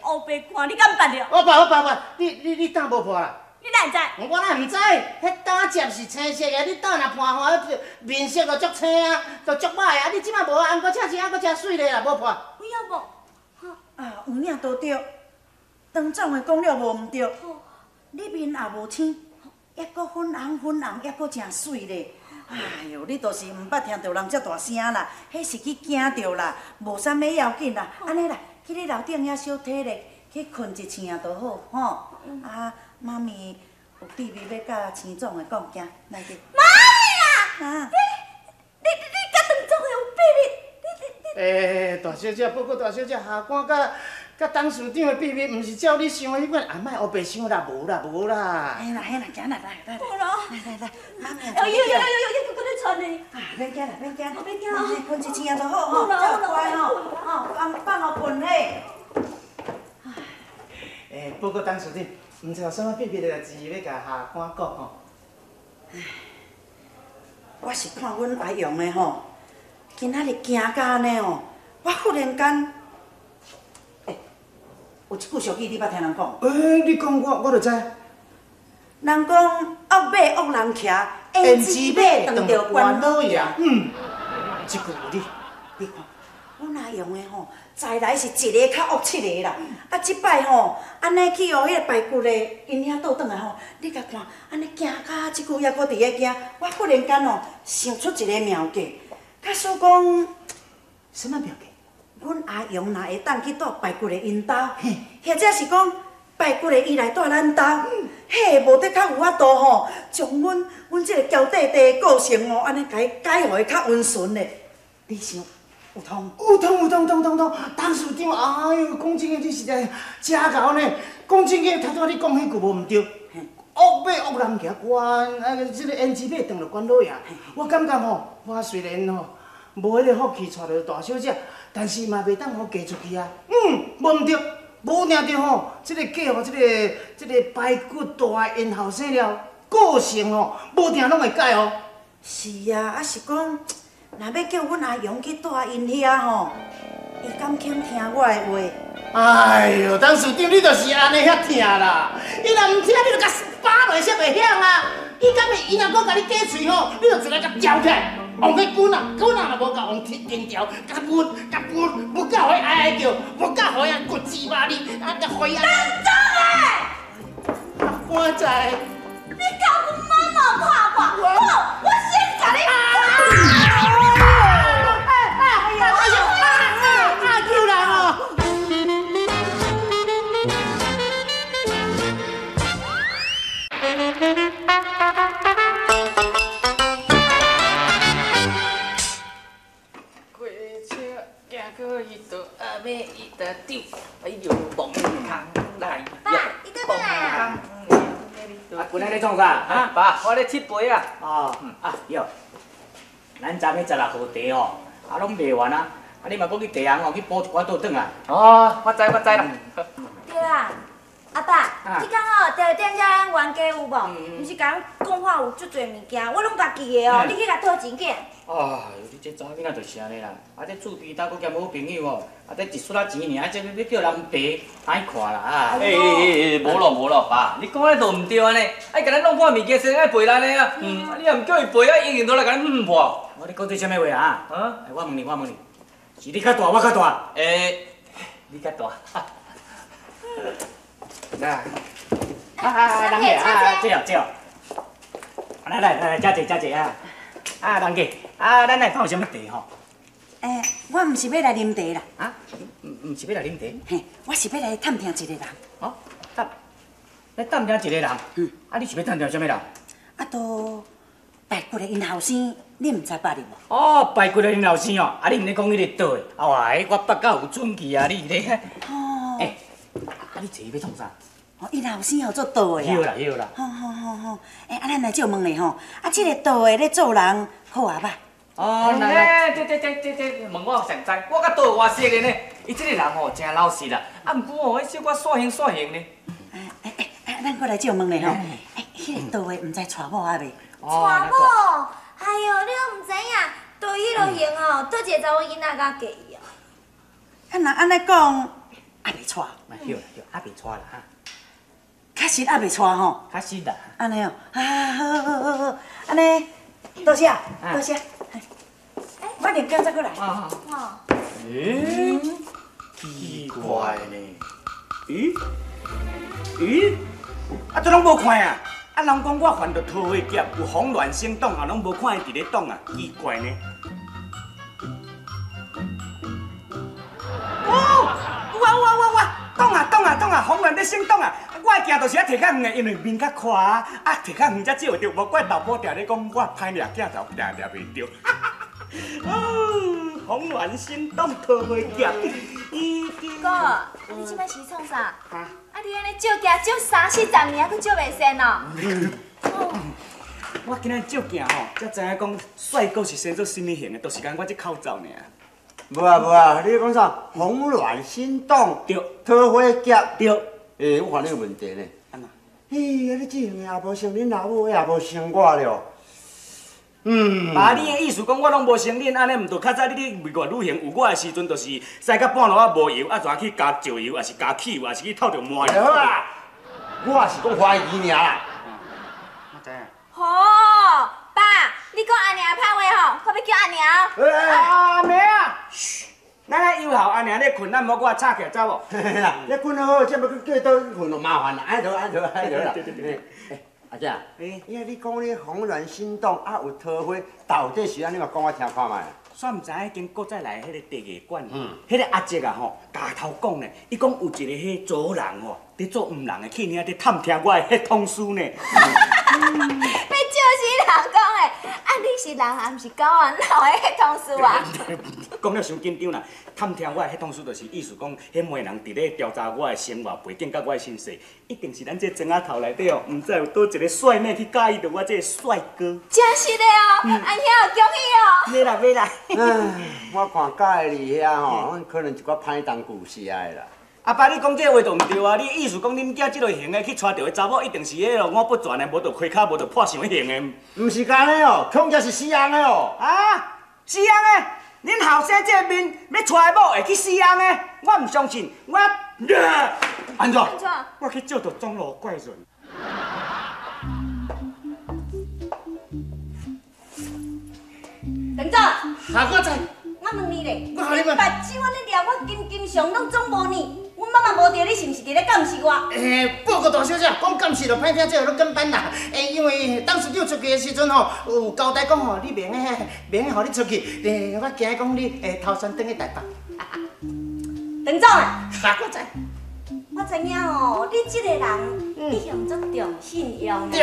乌白看，你敢捌著？我捌我捌捌，你胆无破啦？你哪会知？我哪毋知？彼胆汁是青色的，你胆若破吼，面色就足青啊，就足歹啊！你这摆无啊，毋过请真，犹阁真媠咧啦，无破。有影无？啊，有影都对。张总的讲了无毋对，你面也无青，犹阁粉红粉红，犹阁诚媠咧。哎哟，你就是毋捌听著人遮大声啦，彼是去惊著啦，无啥物要紧啦。按呢啦，去你楼顶遐小体咧，去睏一醒就好，吼。啊，妈咪有秘密欲佮钱总的讲，行，来去。妈咪啦！你佮张总的有秘密？你。欸，大小姐，报告大小姐，下官佮董事长的秘密，毋是照你想的彼款，啊，莫乌白想啦，无啦，无啦。嘿啦嘿啦，行啦，来来来。好啦。来来来，妈咪。哎呦呦呦呦，又阁咧传呢。啊，免惊啦，免惊。免惊。睏一醒就好吼，才有乖吼，吼，放放予睏嘿。欸，报告董事长，毋知有啥物秘密的代志欲共下官讲吼？唉，我是看阮阿勇的吼，今仔日惊甲按呢哦，我忽然间，欸，有一句俗语你捌听人讲？欸，你讲我就知。人讲恶马恶人骑，胭脂马撞著关老爷。嗯，这句有理。你看，阮阿勇的吼，再来是一个较恶七个啦。啊，这摆吼，按呢去予彼个排骨的𪜶遐倒转来吼，你共看，按呢惊甲这久犹阁伫咧惊，我忽然间吼想出一个妙计，假使讲，啥物妙计？阮阿勇若会当去蹛排骨的𪜶兜，或者是讲排骨的伊来蹛咱兜，彼无得较有法度吼，将阮这个娇弟弟的个性吼，按呢共伊改予伊较温顺咧。你想有通？有通有通通通通！董事长，哎哟，讲真个，你实在真𠢕呢。讲真个，头拄仔你讲彼句无毋对。恶马恶人骑关，啊，这个胭脂马撞著关老爷。我感觉吼，我虽然吼无彼个福气娶著大小姐，但是嘛袂当予嫁出去啊。嗯，无毋对，无定著吼，这个嫁予这个排骨大的𪜶后生了，个性吼无定拢会改哦。是啊，啊是讲，若欲叫阮阿勇去蹛𪜶遐吼，伊敢肯听我的话？哎哟，董事长，你就是按呢遐疼啦。伊若毋听，你就共扒落，才袂响啊。伊敢会，伊若阁共你假喙吼，你就一来共撬起来，往彼滚啊，滚啊，若无够，往铁钉条，共滚，共滚，无够予伊哀哀叫，无够予伊骨子肉你，啊，共予伊。董总的，我知。你共阮妈妈拍我，好，我先共你。哎呦，蹦空来，爸，伊倒转来啊！啊，本来咧创啥？啊，爸，我咧切杯啊。哦，啊，哟，咱昨暝16号茶吼，啊，攏卖完啊，啊，你嘛閣去茶行吼去補一寡倒轉來。哦，我知我知啦。對啊，阿爸，彼工吼茶店遮咱冤家有無？毋是共阮講話有足濟物件，我攏家己的哦，你去共討錢去。哎呦，你這查某囡仔就是按呢啦，啊，這厝邊兜閣兼好朋友哦，啊，這一撮仔錢爾，啊，這欲叫人爸歹看啦啊！欸欸欸，無咯無咯，爸，你講的都毋對按呢，愛共咱弄破物件，先愛賠咱的啊，啊，你若毋叫伊賠啊，伊一定都來共咱破。我你講這啥物話啊？啊？我問你，我問你，是你較大，我較大？欸，你較大。來，啊，人客啊，這哦這哦，來來來，遮坐遮坐啊。啊，人客，啊，咱來泡啥物茶吼？欸，我毋是欲來啉茶啦。啊？毋是欲來啉茶？嘿，我是欲來探聽一個人。哦，探，來探聽一個人。嗯。啊，你是欲探聽啥物人？啊，都排骨的𪜶後生，你毋知捌著無？哦，排骨的𪜶後生哦，啊，你毋咧講彼個倒的？啊哇，彼我捌甲有准去啊，你咧？哦。欸，啊，你坐伊欲創啥？哦，𪜶後生吼做倒的啊。對啦對啦。吼吼吼吼，欸，啊，咱來借問咧吼，啊，這個倒的咧做人好啊歹？哦，來來，這問我上知，我佮倒的偌熟的呢。伊這個人吼誠老實啦，啊，毋過吼，彼小可耍型耍型呢。欸，咱閣來借問咧吼，欸，彼個倒的毋知娶某啊未？娶某？哎喲，你攏毋知影，倒彼落型哦，佗一個查某囡仔敢嫁伊哦？啊，若按呢講，猶未娶。對啦對，猶未娶啦哈。確實猶未娶吼。確實啦。按呢哦，啊，好好好好，按呢，多謝多謝。我啉酒再過來。哦。欸，奇怪呢？咦？咦？啊，這攏無看啊？啊，人講我犯著桃花劫，有慌亂心動啊，攏無看伊佇咧擋啊，奇怪呢。哦，有啊有啊有啊有啊，擋啊擋啊擋啊，慌亂咧心動啊！我的鏡就是愛摕較遠的，因為面較寬啊，摕較遠才照會著，無怪豆腐定咧講我歹掠鏡頭，定掠袂著。哦，慌亂心動桃花劫。哥，你這擺是創啥？啊，你按呢照鏡照三四十年，閣照袂仙哦？我今仔照鏡吼，才知影講帥哥是生做啥物型的，就是干我這口罩爾。無啊無啊，你講啥？慌亂心動，對，桃花劫，對。欸，我看你有問題呢。按怎？嘿，啊你這型的也無承恁老母，也無承我了。嗯。爸，你的意思講我攏無承認，按呢毋著較早你咧蜜月旅行有我的時陣，就是駛到半路仔無油，啊，怎去加石油，抑是加汽油，抑是去透著麻油？好啊，我是講懷疑爾啦。我知影。吼，爸，你講阿娘歹話吼，我欲叫阿娘。阿娘啊，噓，咱來遊校阿娘咧睏，咱莫閣吵起來走無？你睏好好，這欲閣叫倒去睏就麻煩啦，按好按好按好啦。對對對。阿姐，欸，你講你慌亂心動，啊有桃花，到底是按怎？你嘛講我聽看覓。煞毋知影彼間古早來彼個茶藝館，彼個阿叔啊吼，共頭講呢，伊講有一個彼查某人吼，佇做黃人的去爾佇探聽我的彼通事呢。欲笑死人講的，啊你是人啊，毋是狗啊，哪有彼通事啊？講了傷緊張啦，探聽我的彼通事，就是意思講，彼媒人佇咧調查我的生活背景佮我的身世，一定是咱這莊仔頭內底哦，毋知有佗一個帥妹去佮意著我這個帥哥。真實的哦，阿兄恭喜哦。袂啦袂啦。我看佮意你遐吼，可能一寡歹东舊事的啦。阿爸，你講這話就毋對啊！你意思講恁囝這類型的去娶著的查某，一定是彼个五不全的，無就開跤，無就破相型的。毋是按呢哦，恐驚是死翁的哦。啊，死翁的！恁後生這個面欲娶某會去死翁的？我毋相信，我按怎？按怎？我去借著鐘樓怪人。陳總，下我知。我問你咧，我予你問。目睭按呢掠我金金上攏總無呢，阮媽媽無佇，你是毋是佇咧監視我？欸，報告大小姐，講監視就歹聽，這個攏簡單啦。欸，因為當時你出去的時陣吼，有交代講吼，你袂用袂用予你出去。欸，我驚講你會偷山轉去台北。陳總啊，下我知。我知影哦，你這個人一向足重信用的。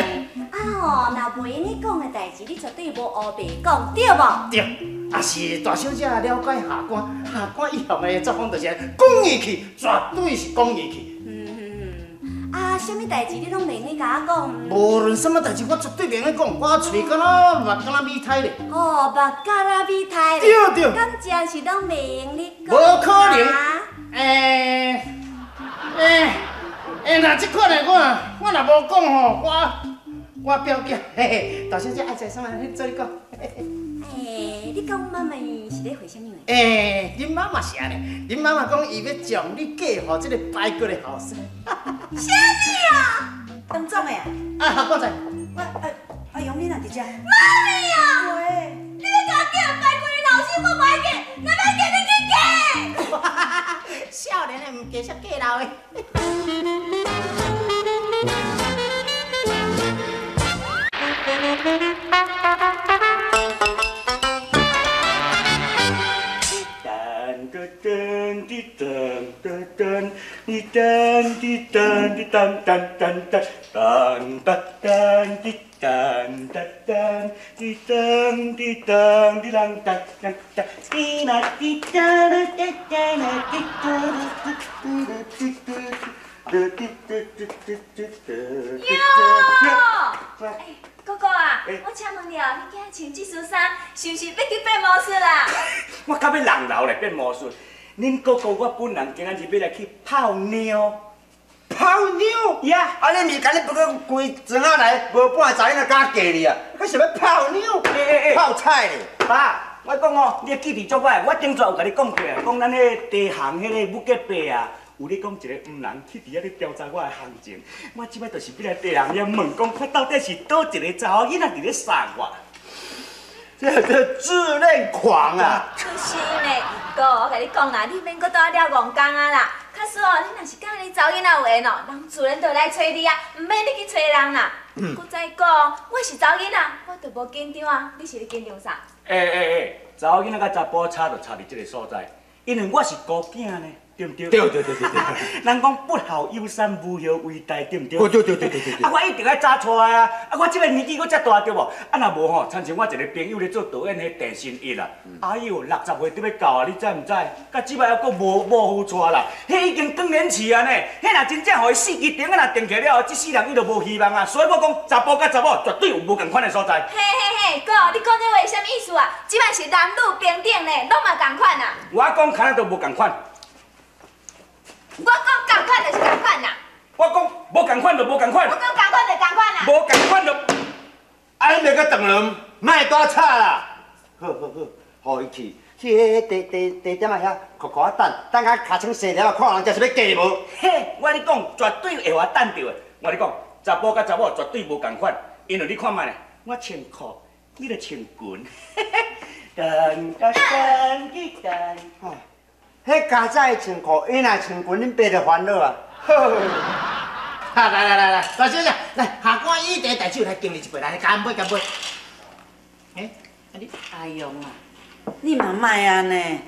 啊吼，若袂用你講的代誌，你絕對無烏白講，對無？對。也是大小姐了解下官，下官一向的作風就是講義氣，絕對是講義氣。啊，啊，啥物代志你攏袂用共我讲？无论啥物代志，我绝对袂用讲，我喙敢若目敢若米胎咧。哦，目敢若米胎咧。对对。敢真是攏袂用你讲？无可能。欸欸欸，若这款的我我若无讲吼，我表姐，嘿嘿，大小姐爱食啥物，你做你讲。欸，你讲妈妈是咧回啥物话？欸，恁妈妈是按呢，恁妈妈讲伊欲将你嫁予这个排骨的后生。啥物啊？当总的啊？啊，好，我知。我阿勇，你哪伫遮？妈咪啊！喂，你欲共我嫁排骨的后生，我无爱嫁，若欲嫁你去嫁。少年的毋嫁啥嫁老的。噔滴噔噔噔，滴噔滴噔滴噔噔噔噔噔噔噔滴噔噔噔滴噔滴噔滴啷噔噔噔，滴啦滴哒啦哒哒啦滴嘟嘟嘟嘟嘟嘟嘟嘟嘟嘟嘟。哟，哥哥啊，我请问你哦，你今日穿这身衫，是毋是欲去变魔术啦？我到尾人流来变魔术。恁哥哥我本人今仔日欲来去泡妞。泡妞？呀！啊，你毋是共你不过规庄仔来，无半个查某囡仔敢嫁你啊？阁想欲泡妞？泡菜咧！爸，我讲哦，你的记忆足歹，我顶逝有共你讲过啊，讲咱彼个地行彼个武吉伯啊，有咧讲一个黄人去伫遐咧调查我的行情。我这摆就是欲来地行遐问讲，看到底是佗一个查某囡仔伫咧杀我。这叫自恋狂啊！就是呢，哥，我共你讲啦，你免阁蹛了戆工啊啦。假使哦，你若是佮你查某囡仔有缘哦，人自然就会来揣你啊，毋免你去揣人啦。阁再讲，我是查某囡仔，我就无紧张啊。你是咧紧张啥？欸，查某囡仔佮查埔差就差伫这个所在，因为我是孤囝呢。对毋对？对对对对对。人讲不孝有三，无后为大，对毋对？对对对对对对。啊，我一定爱早娶啊！啊，我这个年纪阁遮大，对无？啊，若无吼，亲像我一个朋友咧做导演，彼郑新一啦，哎哟，60岁得欲到啊，你知毋知？到这摆犹阁无某夫娶啦，彼已经更年期啊呢。彼若真正予伊四支钉仔若定起了后，这世人伊就无希望啊。所以我讲，查埔佮查某绝对有无仝款的所在。嘿嘿嘿，哥，你讲这话是啥物意思啊？这摆是男女平等呢，拢嘛仝款啊。我讲敢若都无仝款。我讲仝款就是仝款啦。我讲无仝款就无仝款。我讲仝款就仝款啦。无仝款就，啊，你袂阁断肠，莫带吵啦。好好好，予伊去去彼个地地点仔遐，苦苦仔等，等甲尻川洗了，看人这是欲嫁无？嘿，我跟你讲，绝对会予我等著的。我跟你讲，查埔佮查某绝对无仝款，因为你看觅咧，我穿裤，你著穿裙。噔噔噔噔噔。彼家仔穿裤，伊若穿裙，恁爸就烦恼啊。好，来来来来，大小姐，来下官以茶代酒来敬你一杯，来干杯干杯。欸，啊你阿勇啊，你嘛莫按呢。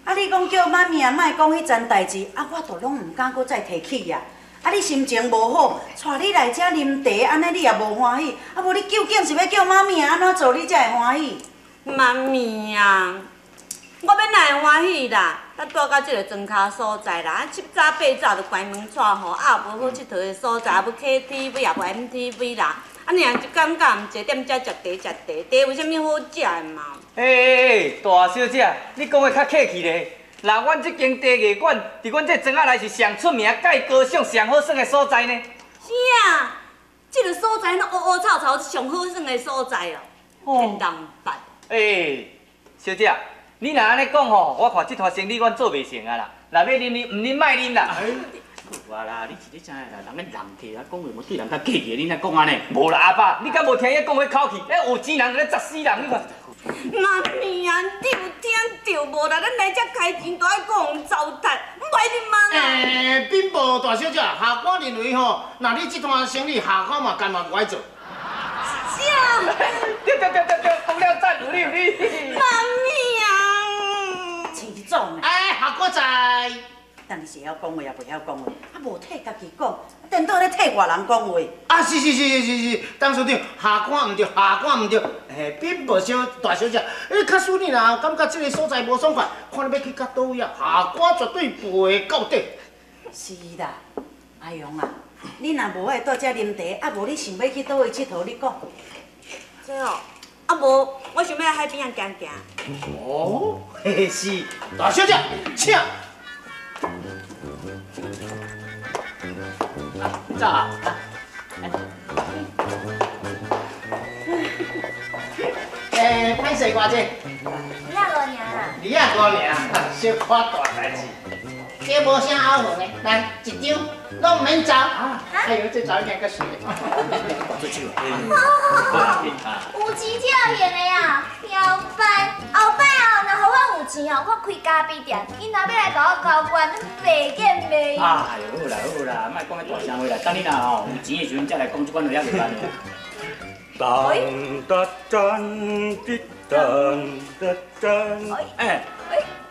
啊，你讲叫妈咪啊，莫讲彼层代志，啊，我都拢毋敢阁再提起啊。啊，你心情无好，带你来遮啉茶，按呢你也无欢喜。啊，无你究竟是欲叫妈咪啊按怎做，你才会欢喜？妈咪啊，我欲哪会欢喜啦？咱住到这个庄跤所在啦，啊7早8早就关门带雨，啊无好𨑨迌的所在，啊无 KTV 也无 MTV 啦，啊尔一工到暗坐踮遮食茶食茶，茶有啥物好食的嘛？欸，大小姐，你讲的较客气咧。那阮这间茶艺馆，伫阮这庄仔内是上出名、盖高尚、上好耍的所在呢。啥？这个所在拢乌乌臭臭，上好耍的所在哦，骗人办。欸，小姐。你若按呢讲吼，我看这摊生意阮做袂成啊啦。若欲啉，你毋啉莫啉啦。好啊啦，你是咧知影啦，人咧人客啊，讲话无对人较客气，你哪讲按呢？无啦，阿爸，你敢无听伊讲彼口气？欸，有钱人就咧砸死人，你看。妈咪啊，你有听著无啦？咱来遮开钱都爱阁予糟蹋，毋爱啉啊啦。欸，禀报大小姐，下官认为吼，若你这摊生意下官嘛甘嘛无爱做。啥？对对对对对，讲了赞，有你有你。妈咪啊！哎，下官在。但你是会晓讲话也袂晓讲话，啊无替家己讲，颠倒咧替外人讲话。啊是是是是是是，董事长，下官毋对，下官毋对，嘿，禀报小大小姐，欸，假使你若感觉这个所在无爽快，看你欲去到佗位啊，下官绝对陪到底。是啦，阿勇啊，你若無愛蹛遮啉茶，啊無你想欲去佗位𨑨迌，你講。這哦，啊無，我想欲來海邊仔行行。哦，嘿嘿是，大小姐，請。走啊！欸，歹勢偌濟？二仔五爾啦。二仔五爾，小可大代誌。這無啥拗痕的，來一張，攏毋免走。哎呦，這查某囝較水。好，有錢才有閒的啊，老闆，後擺哦，若予我有錢哦，我開咖啡店，𪜶若欲來共我交關，白見袂。哎呦，好啦好啦，莫講彼大聲話啦，等你若吼有錢的時陣，才來講這款話也袂慢的。當當當滴當當當。哎，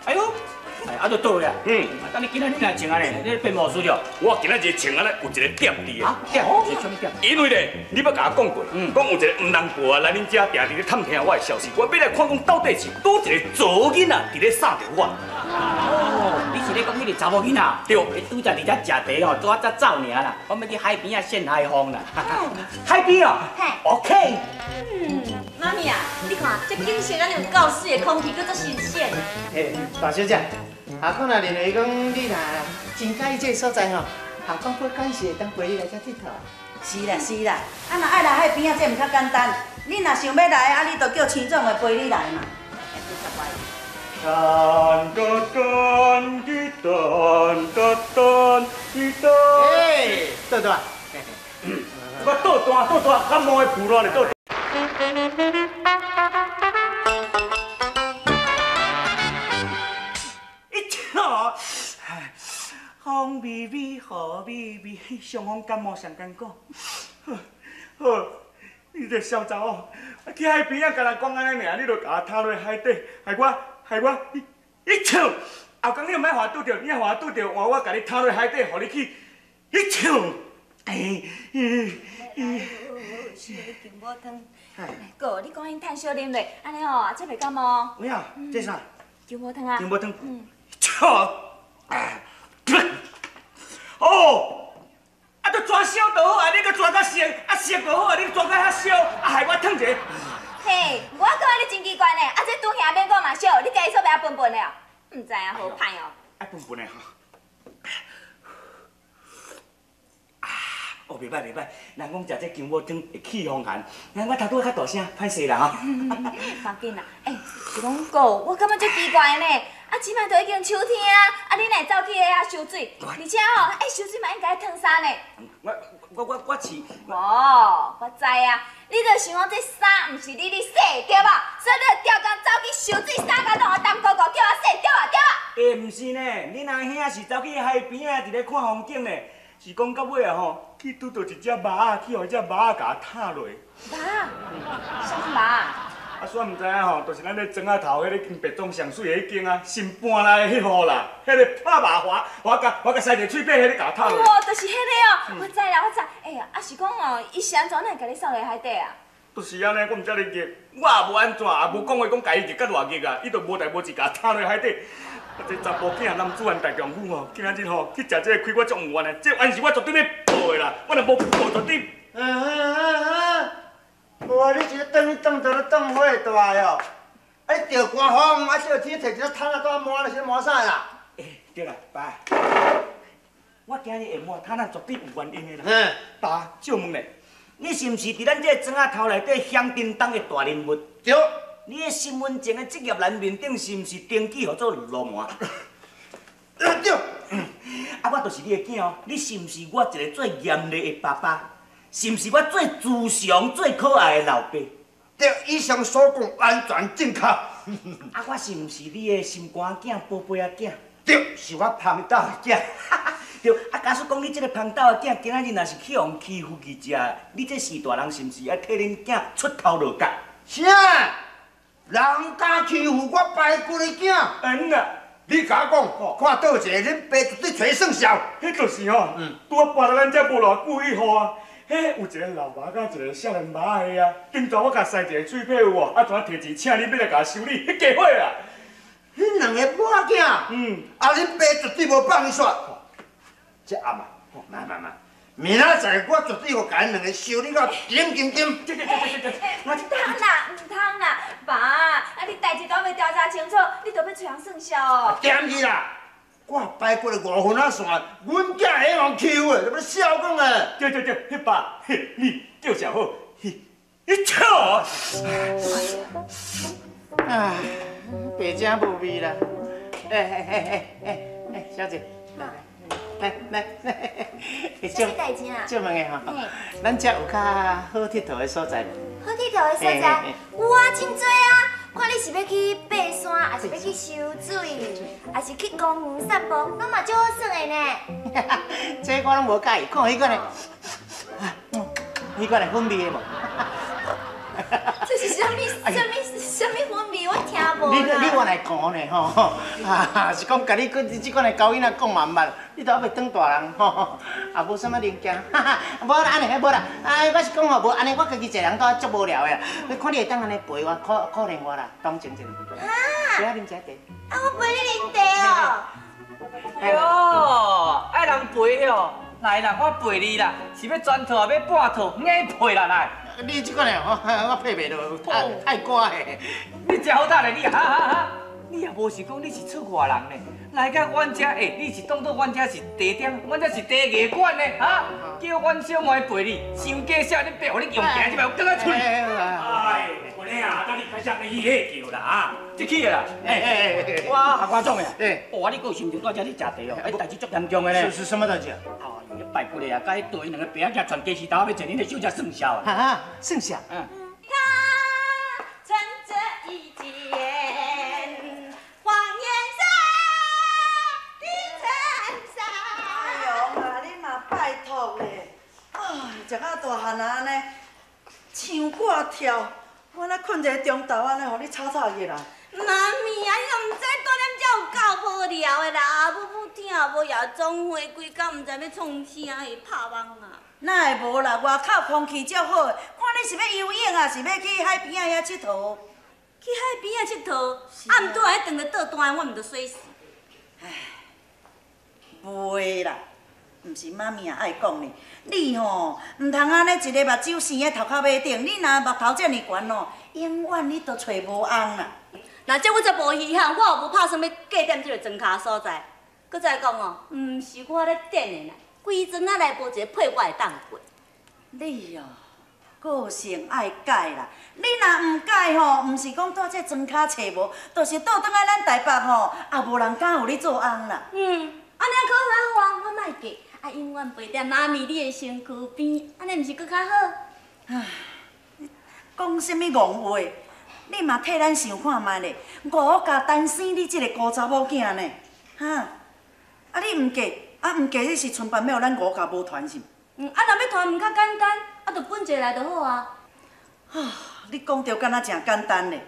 哎呦，啊，就倒了。嗯。啊，等你今仔日若穿按呢，你變魔術了？我今仔日穿按呢，有一個點佇的。啊，點？是啥物點？因為咧，你捌共我講過，講有一個黃人婆啊來恁遮定佇咧探聽我的消息，我欲來看講到底是佗一個查某囡仔佇咧捎著我。哦，你是咧講彼個查某囡仔？對，伊拄才佇遮食茶吼，拄仔才走爾啦。我欲去海邊仔扇海風啦。海邊啊？OK。嗯，媽咪啊，你看這景色敢若有夠媠的，空氣閣足新鮮。嘿，大小姐，阿公若認為講你若真佮意這個所在吼，阿公不敢是會當陪你來遮𨑨迌。是啦是啦，啊若愛來海邊仔，這毋較簡單。你若想欲來，啊你就叫青總的陪你來嘛。當當當滴當當當滴當。哎，倒轉。我倒轉倒轉，較毛的腐爛咧倒。一跳，風微微，雨微微，傷風感冒上艰苦。好，你這小查某，去海邊仔，共人講按呢爾，你就共我拖落海底，害我。害我，你笑，後工你毋愛予我拄著，你愛予我拄著，換我共你拖落海底，予你去，你笑，哎，是姜母湯。哥，你趕緊趁燒啉咧，按呢吼，這袂感冒。有影？這啥？姜母湯啊。姜母湯。嗯。笑，哦，啊，都抓燒就好啊，你閣抓甲熟，啊熟就好啊，你抓甲遐燒，啊害我燙一个。嘿，我感覺你真奇怪呢，啊這拄兄免講嘛燒，你家己煞袂曉笨笨的哦，毋知影好歹哦。愛笨笨的吼。啊，哦，袂歹袂歹，人講食這姜母湯會去風寒，那我頭拄仔較大聲，歹勢啦吼。無緊啦，欸，是講哥，我感覺足奇怪呢，啊，這擺都已經秋天啊，啊，你哪會走去遐收水？而且吼，欸，收水嘛應該燙衫呢。我是。無，我知啊。你就想講這衫毋是你咧洗，對無？所以你就調工走去收水，衫甲弄予澹糊糊，叫我洗，對無？對無？欸，毋是呢，恁阿兄是走去海邊仔，佇咧看風景呢。是講到尾啊吼，去拄著一隻猫仔，去予這隻貓仔共踏落。貓仔？啥物貓仔？啊，煞毋知影吼，就是咱咧庄仔頭彼个間白總上媠的彼間啊，新搬來的彼戶啦，彼个拍麻花，我共塞一个喙䫌，彼个共踏落。哦，就是彼个哦，我知啦，我知。哎呀，啊是講哦，伊是按怎，哪會共你掃落海底啊？就是按呢，我毋知咧熱，我也無按怎，也無講話講共伊熱甲偌熱啊，伊就無代無誌共踏落海底。啊，這查埔囝男子漢大丈夫吼，今仔日吼去食這個虧，我足毋願的，這冤是我絕對欲報的啦，我若無報絕對。無啊！你一个轉去轉倒咧轉火大的哦，啊你著寒風，啊這個天摕一个毯仔在抹，是抹啥啦？欸，對啦，爸，我今日會抹毯仔絕對有原因的啦。嗯，爸，借問咧，你是毋是佇咱這個莊仔頭內底響叮當的大人物？對。你的身份證的職業欄面頂是毋是登記號做流氓？對。啊，我就是你的囝哦，你是毋是我一個最嚴厲的爸爸？是毋是我最慈祥、最可愛的老爸？對，以上所講完全正確。啊，我是毋是你的心肝囝、寶貝仔囝？對，是我芳豆的囝。對，啊，假使講你這個芳豆的囝，今仔日若是去予人欺負去食，你這序大人是毋是愛替恁囝出頭落角？啥？人敢欺負我排骨的囝？嗯啊。你共我講，看佗一个，恁爸絕對揣你算數。彼就是吼，拄仔搬來咱遮無偌久以後啊。彼有一個老媽佮一個少年媽的啊，頂陣我共塞一個喙䫌有無？啊，怎提錢請恁欲來共修理？彼家伙啊！彼兩个某仔囝，啊，恁爸絕對無放伊煞。這暗啊，來來來，明仔载我绝对予共𪜶两个修理到点金金。毋通啦，毋通啦，爸，啊你代志都未调查清楚，你就欲揣人算数哦？掂去啦！我排骨的五分仔线，阮囝会用抽的，你欲笑讲的？对对对，彼爸，你叫啥好？你笑。唉，白食无味啦！哎哎哎哎哎哎，小姐，来来来来，啥物代志啊？借问下吼，咱遮有较好𨑨迌的所在无？好𨑨迌的所在有啊，真济啊！看你是欲去爬山，还是欲去游水，还是去公园散步，攏嘛足好耍的呢。这我攏无佮意，看彼款的，彼款的粉味的无？这是啥物啥物啥物粉味？我听无。你原来讲呢吼，啊是讲共你佮这款的狗囡仔讲嘛毋捌，你都犹未长大人吼，也无啥物零件，哈哈，无啦，按呢无啦，哎，我是讲吼，无按呢，我家己一个人都足无聊的啦。你看你会当按呢陪我，可可怜我啦，同情一下。哈。陪我啉一下茶。啊，我陪你啉茶哦。哟，爱人陪哦，来啦，我陪你啦，是欲全套抑欲半套，硬陪啦来。你这款的吼，我配袂落，太乖的。你真好胆咧，你哈哈哈！你也无是讲你是出外人呢，来到阮遮，欸，你是当作阮遮是茶店，阮遮是茶艺馆呢，哈！叫阮小妹陪你，伤假笑，你别予你用行，这摆我更较出。哎，姑娘啊，等你开始去歇叫啦啊！这去的啦，欸，我下官总的，哇，你阁有心情在遮咧食茶哦？哎，代志足严重的呢。是什么代志啊？排骨的啊，佮彼对两个白仔囝全家是头欲坐恁的小姐算数啊！哈哈，算数。嗯。他穿着一件黄颜色的衬衫。哎呦啊，你嘛拜托咧，哎，食到大汉啊按呢，唱歌跳，我若睏一个中昼按呢，予你吵吵起来。妈咪啊，你都毋知住踮遮有够无聊的啦，阿母母疼，无夜总会，规工毋知欲创啥，会拍网啊。哪会无啦？外口空气足好，看你是欲游泳啊，是欲去海边仔遐𨑨迌？去海边仔𨑨迌，啊，毋拄仔转来倒单，我毋著洗死。唉，袂啦，毋是妈咪也爱讲你，你吼毋通按呢一个目睭生喺头壳尾顶，你若目头遮尔悬吼，永远你都揣无翁啦。若这我才无稀罕，我也无拍算欲嫁踮这个庄跤所在。阁再讲哦，毋是我咧等的啦，规庄仔内无一个配我会当过。你哦，个性爱改啦。你若毋改吼，毋是讲蹛这庄跤揣无，就是倒转来咱台北吼，也无人敢予你做翁啦。嗯，按呢阁较好啊，我莫嫁，啊永远陪踮妈咪你的身躯边，按呢毋是阁较好？唉，讲啥物戆话？你嘛替咱想看觅咧，吴家单生你这个孤查某囝呢，哈？啊你毋嫁，啊毋嫁你是剩饭欲予咱吴家无传是毋？嗯，啊若欲传毋较简单，啊就分一个来就好啊。啊，你讲著敢若诚简单咧，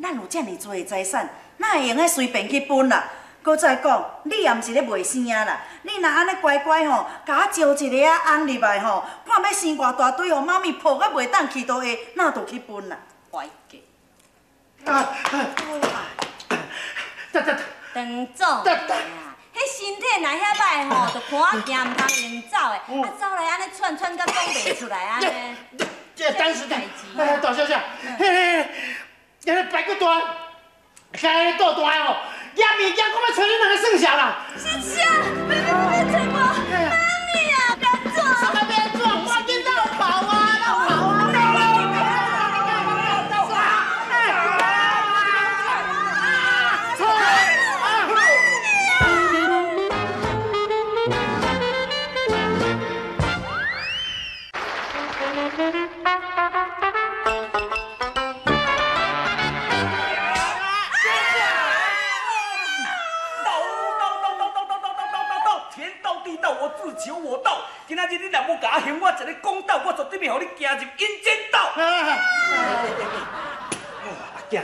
咱有遮尔济的财产，哪会用得随便去分啦？阁再讲，你也毋是咧卖生啦，你若按呢乖乖吼，共我招一个仔翁入来吼，看欲生偌大堆，予妈咪抱甲袂当去都会，那就去分啦。乖嫁。啊！陈总啊，彼身体若遐䆀吼，就看我行毋通用走的，啊走来按呢喘喘甲讲袂出来按呢。这当时的，哎，大小姐，嘿嘿，那个排骨大，开倒大哦，压物件讲欲揣恁两个算数啦。是啥？别别别揣我！妈咪啊，别做！什么别做？我紧落跑啊，落跑啊！求我道，今仔日你若无共我还我一个公道，我绝对欲予你行入阴间道。阿囝，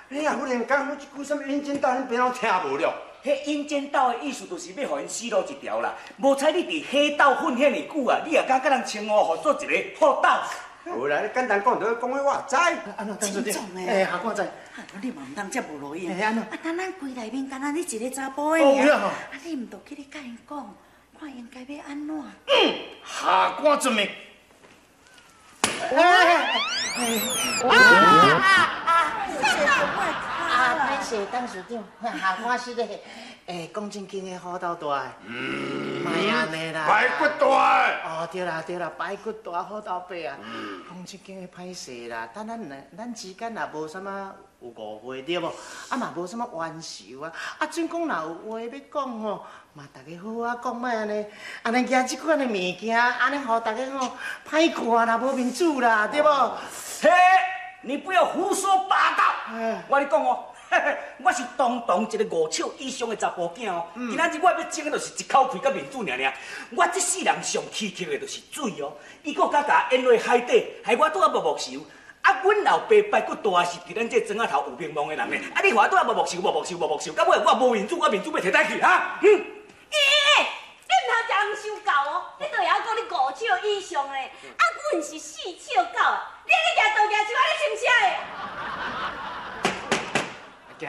你若忽然讲这句啥物阴间道，恁爸拢听无了。彼阴间道的意思就是欲予𪜶死路一条啦。无彩你伫黑道混遐尔久啊，你也敢共人称呼予做一个好道？无啦，你简单讲，就讲话我也知。陈总的，哎，下官知。啊，你嘛毋通遮无路用。欸，按怎？啊，咱规内面敢若你一个查埔的尔。啊，你毋著去咧共𪜶讲，看应该欲按怎？下官遵命。啊！歹势，董事长，下官是咧，讲正经的虎头大的，莫按呢啦，排骨大的。哦，对啦对啦，排骨大虎头伯啊，讲正经的歹势啦，等咱两咱之间也无啥物有误会对无？啊嘛无啥物冤仇啊，啊准讲若有话欲讲吼，嘛大家好啊讲，莫按呢，按呢举这款的物件，按呢予大家吼歹看啦，无面子啦，对无？嘿，你不要胡说八道！我跟你讲哦，我是堂堂一个5尺以上的查埔囝哦。今仔日我欲争的就是一口气佮面子尔尔。我这世人上苛刻的就是水哦，伊阁敢共淹落海底，害我拄仔无目仇。啊，阮老爸排骨大是伫咱这庄仔头有名望的人呢。啊，你看拄仔无目仇，无目仇，无目仇，到尾我无面子，我面子欲提倒去哈？欸，你毋通食黄修狗哦！你都会晓讲你5尺以上咧，啊，阮是4尺9啊！你按呢举刀举手，按呢穿啥的？阿囝，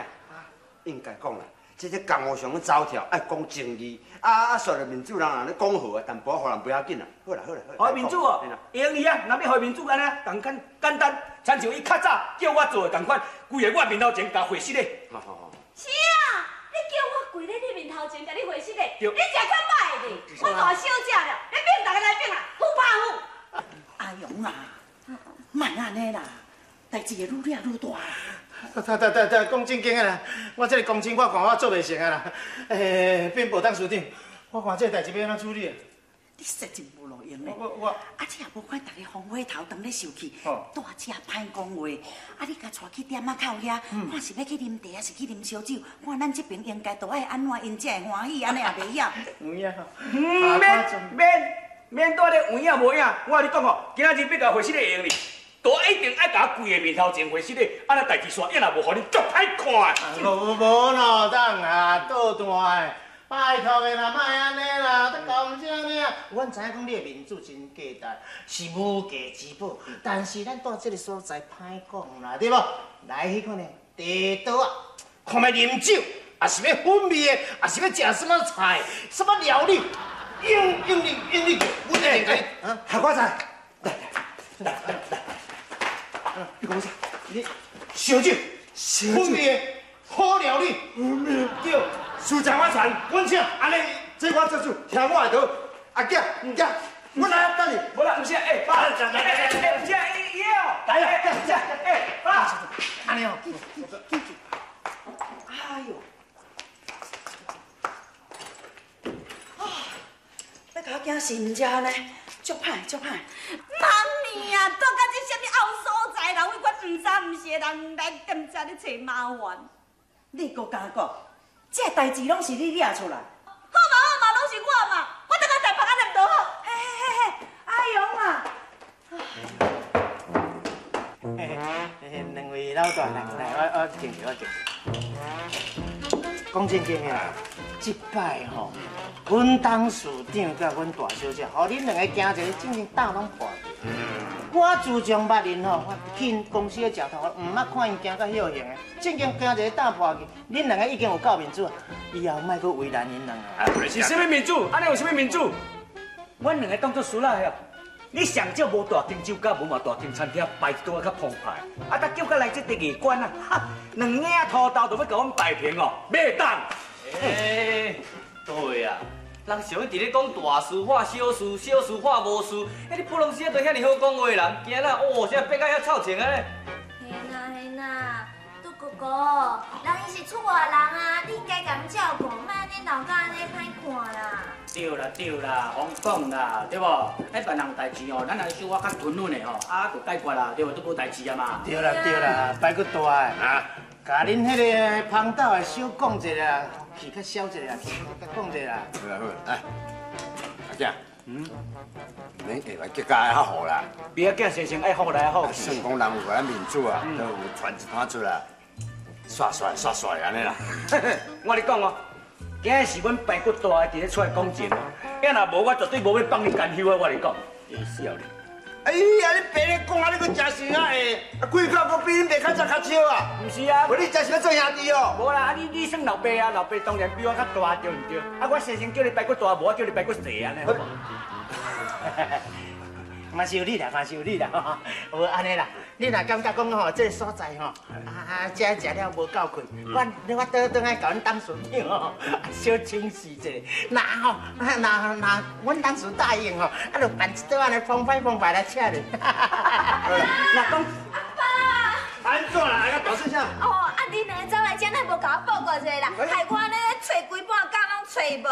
应该讲啦，这个江湖上咧走跳，爱讲情义，啊，煞咧面子人人咧讲好啊，淡薄仔予人袂要紧啦。好啦好啦好。予面子哦，会用伊啊，若欲予面子按呢，仝款简单，亲像伊较早叫我做的仝款，规个我面头前共回失咧。好好好。是啊，你叫我跪咧你面头前，共你回失咧，你食较歹咧。我大小姐了，你变大家来变啊，虎拍虎。阿勇啊，莫按呢啦，代志会愈惹愈大啦。对对对，讲正经的啦，我这个工程我看我做袂成啊啦。禀报董事长，我看这个代志欲按怎处理？你实在无路用咧。我啊，这也无看大家风火头当咧受气，住遮歹讲话。啊，你共带去店仔口遐，看是欲去啉茶，抑是去啉烧酒？看咱这边应该都爱按怎，𪜶才会欢喜，按呢也袂晓。有影吼。免免免住咧有影无影，我共你讲吼，今仔日欲共会室咧用哩。都一定爱共规个面头前会失礼，按呢代志煞，也若无予恁足歹看。无无喏，董啊，倒转的，拜托的啦，莫按呢啦，都讲这呢。阮知影讲你的面子真价值，是无价之宝，但是咱住这个所在歹讲啦，对无？来彼款的茶桌仔，看欲啉酒，抑是欲粉味的，抑是欲食啥物菜，啥物料理，用用力用力，阮一定共你。下官仔，来来来来。你讲啥？你烧酒、粉味的好料理，对，事情我传，阮请。按呢，这我做主，听我的就。阿囝，囝，我来等你。无啦，毋是，欸，爸，欸，欸，毋是，伊伊哦，来啦，毋是，欸，爸，按呢哦。哎呦，啊，欲共我惊死毋知呢，足歹足歹。妈咪啊，住到这啥物后所在啦？为款毋三毋四的人来踮遮咧揣麻烦。你阁敢讲？这代志拢是你惹出来。好嘛好嘛，拢是我嘛，我等下台北按呢毋就好。嘿嘿嘿嘿，阿勇啊！两位老大人来，我敬茶，我敬茶。讲正经的啦，这摆吼，阮董事长佮阮大小姐，予恁两个行一个，正经胆拢破去。我自从捌𪜶吼，我去公司咧食头，毋捌看𪜶行到歇形的，正经行一个胆破去。恁两个已经有够面子啊，以后莫阁为难𪜶两个。是啥物面子？按呢有啥物面子？阮两个当作输啦的。你上少无大间酒家，无嘛大间餐厅，摆一桌仔较澎湃。啊，才叫到来这地艺馆啊，哈，两领土豆就欲共阮摆平哦，袂当。欸，对啊，人上一直咧讲大事化小事，小事化无事。欸，你普通时啊都遐尔好讲话的人，今仔哦，啥变甲遐臭情啊咧？嘿啦嘿啦，杜哥哥，人伊是出外人啊，你应该共照顾，莫按呢闹甲按呢歹看啦。对啦对啦，红讲啦，对无？彼别人代志哦，咱来小可较吞忍的吼，啊，就解决啦，对无？都无代志啊嘛。对啦对啦，排骨大的啊，共恁彼个芳豆的小讲一下啦，气较消一下，较讲一下啦。好啦好啦，来，阿囝，免下来结交较好啦。别仔囝生性爱好来好去。算讲人有咱面子啊，都有传一摊出来，煞煞煞煞按呢啦。我跟你讲哦。今日是阮排骨大的伫咧出来讲情，要若无我绝对无欲放你甘休啊！我跟你讲，会笑你。哎呀，你白你讲啊，你阁食想啊会，啊，开口阁比恁爸较早较少啊？毋是啊，无你真是欲做兄弟哦？无啦，啊你算老爸啊，老爸当然比我较大，对毋对？啊，我细声叫你排骨大，无我叫你排骨细按呢好无？嘛是有你啦，嘛是有你啦，无按呢啦。你若感觉讲吼，这个所在吼，啊，遮食了无够困，我倒转来共阮董事长吼，小请示一下。若吼，若若阮董事答应吼，啊，就办一桌按呢澎湃澎湃来请你。若讲阿爸，按怎啦？啊，大细声。哦，啊，你两个走来遮，哪无共我报告一下啦？害我呢揣规半工拢揣无。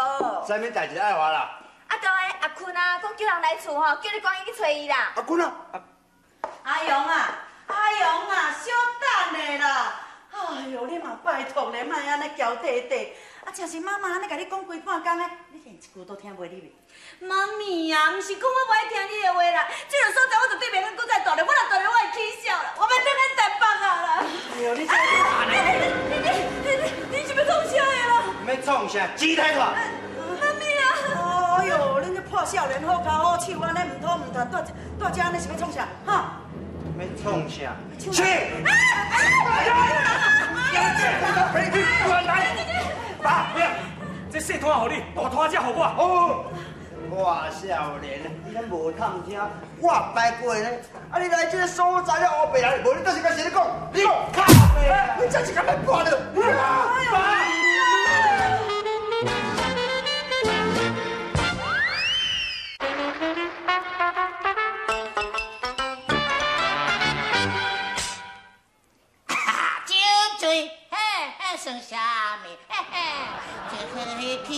啥物代志爱华啦？啊，就彼阿坤啊，讲叫人来厝吼，叫你赶紧去揣伊啦。阿坤啊，阿勇啊，阿勇啊，小等下啦！哎哟，你嘛拜托咧，莫按呢娇滴滴。啊，真是妈妈按呢共你讲规半工的，你连一句都听袂入去。妈咪啊，毋是讲我无爱听你的话啦，这个所在我绝对袂当阁再蹛咧，我若蹛咧我会起痟啦，我欲转去台北啊啦！哎哟，你这……你是欲创啥的啦？欲创啥？钱提出来。妈咪啊！哎哟，恁这破少年好跤好手，按呢毋讨毋趁，蹛遮按呢是欲创啥？哈？欲创啥？去！爸，不要，这细摊予你，大摊才予我。哦，我少年，你敢无探听？我排骨的呢？啊，你来这个所在了乌白来，无你倒是共谁咧讲？你靠北，你这是共欲跋著？爸！算啥物？嘿嘿，一开去，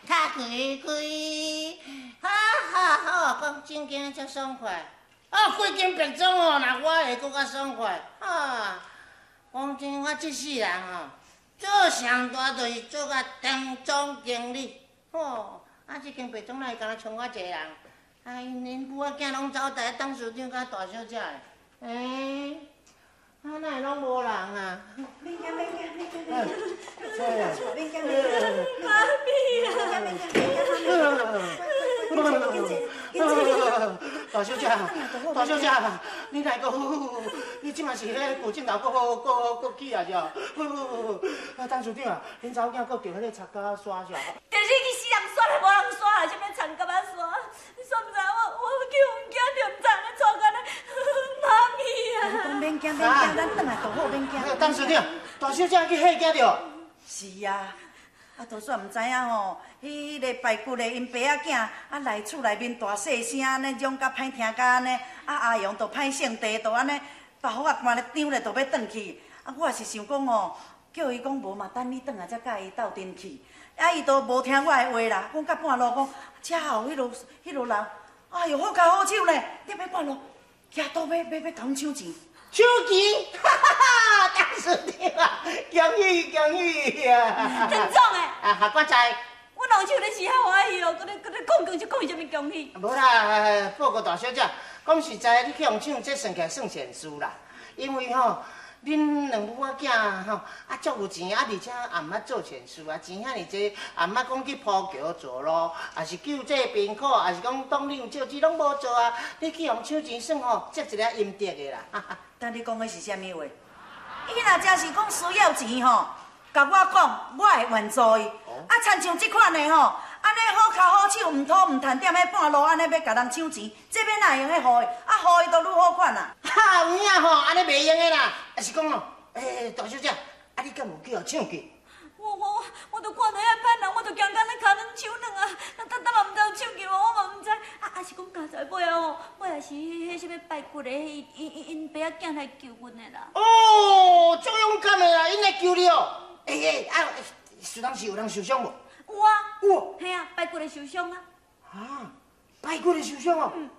较开开，哈哈好，讲正经足爽快。啊，几间别庄哦，若我会阁较爽快。啊，讲真，我这世人吼，做上大就是做甲张总经理。吼，啊，这间别庄哪会干焦剩我一个人？啊，𪜶𪜶母仔囝拢走台，董事长佮大小姐的。欸啊，哪会拢无人啊？免惊，免惊，免惊，免惊，免惊，免惊，妈咪啊！免惊，免惊，免惊，大小姐，大小姐，你来阁好，你这马是彼旧镜头阁好，阁阁起啊是？好，啊，董事长啊，恁查某囝阁著彼个插甲刷是？就是去死人刷咧，无人刷啊，啥物田蛤仔沙？你煞毋知我我去阮囝著毋知咧带甲咧，妈咪啊！讲免惊，免惊，咱转来就好，免惊。董事长，大小姐去吓惊著。是啊，啊，就煞毋知影吼，彼个排骨的𪜶爸仔囝啊来厝内面大细声按呢，嚷甲歹听甲按呢，啊阿勇就歹性地，就按呢，包袱仔关咧张咧，就欲转去。啊，我也是想讲吼，叫伊讲无嘛，等你转来才佮伊斗阵去。啊，伊都无听我的话啦，讲到半路讲，遮有彼落人，哎哟，好跤好手呢，踮咧半路，举刀欲欲欲共阮抢钱。抢钱，哈哈哈！董事长啊，恭喜恭喜啊！陈总的，啊，下官在。阮老手咧是遐欢喜哦，阁咧阁咧讲讲是讲啥物恭喜？无啦，报告大小姐，讲实在，你去予抢，这算起来算善事啦。因为吼，恁两母仔囝吼，啊足有钱，啊而且也毋捌做善事啊，钱遐尔济，也毋捌讲去铺桥做路，也是救济贫苦，也是讲当领借钱拢无做啊。你去予抢钱算吼，积一个阴德的啦。等你讲的是啥物话？伊若真是讲需要钱吼，共我讲，我会援助伊。啊，亲像这款的吼，按呢好跤好手，毋讨毋趁，踮咧半路按呢欲共人抢钱，这欲哪会用得予伊？啊，予伊都愈好款啊！哈，有影吼，按呢袂用的啦。啊是讲哦，欸，大小姐，啊你敢有去予抢去？我都看著遐歹人，我都惊甲咧跤软手软啊！等等嘛毋知有抢去无，我嘛毋知。啊是讲刚才尾仔吼，尾仔是彼啥物排骨的，𪜶𪜶爸仔囝来救阮的啦。哦，足勇敢的啦，𪜶来救你哦。欸欸，啊，是当时有人受伤无？有啊。有。嘿啊，排骨的受伤啊。啊，排骨的受伤哦。嗯。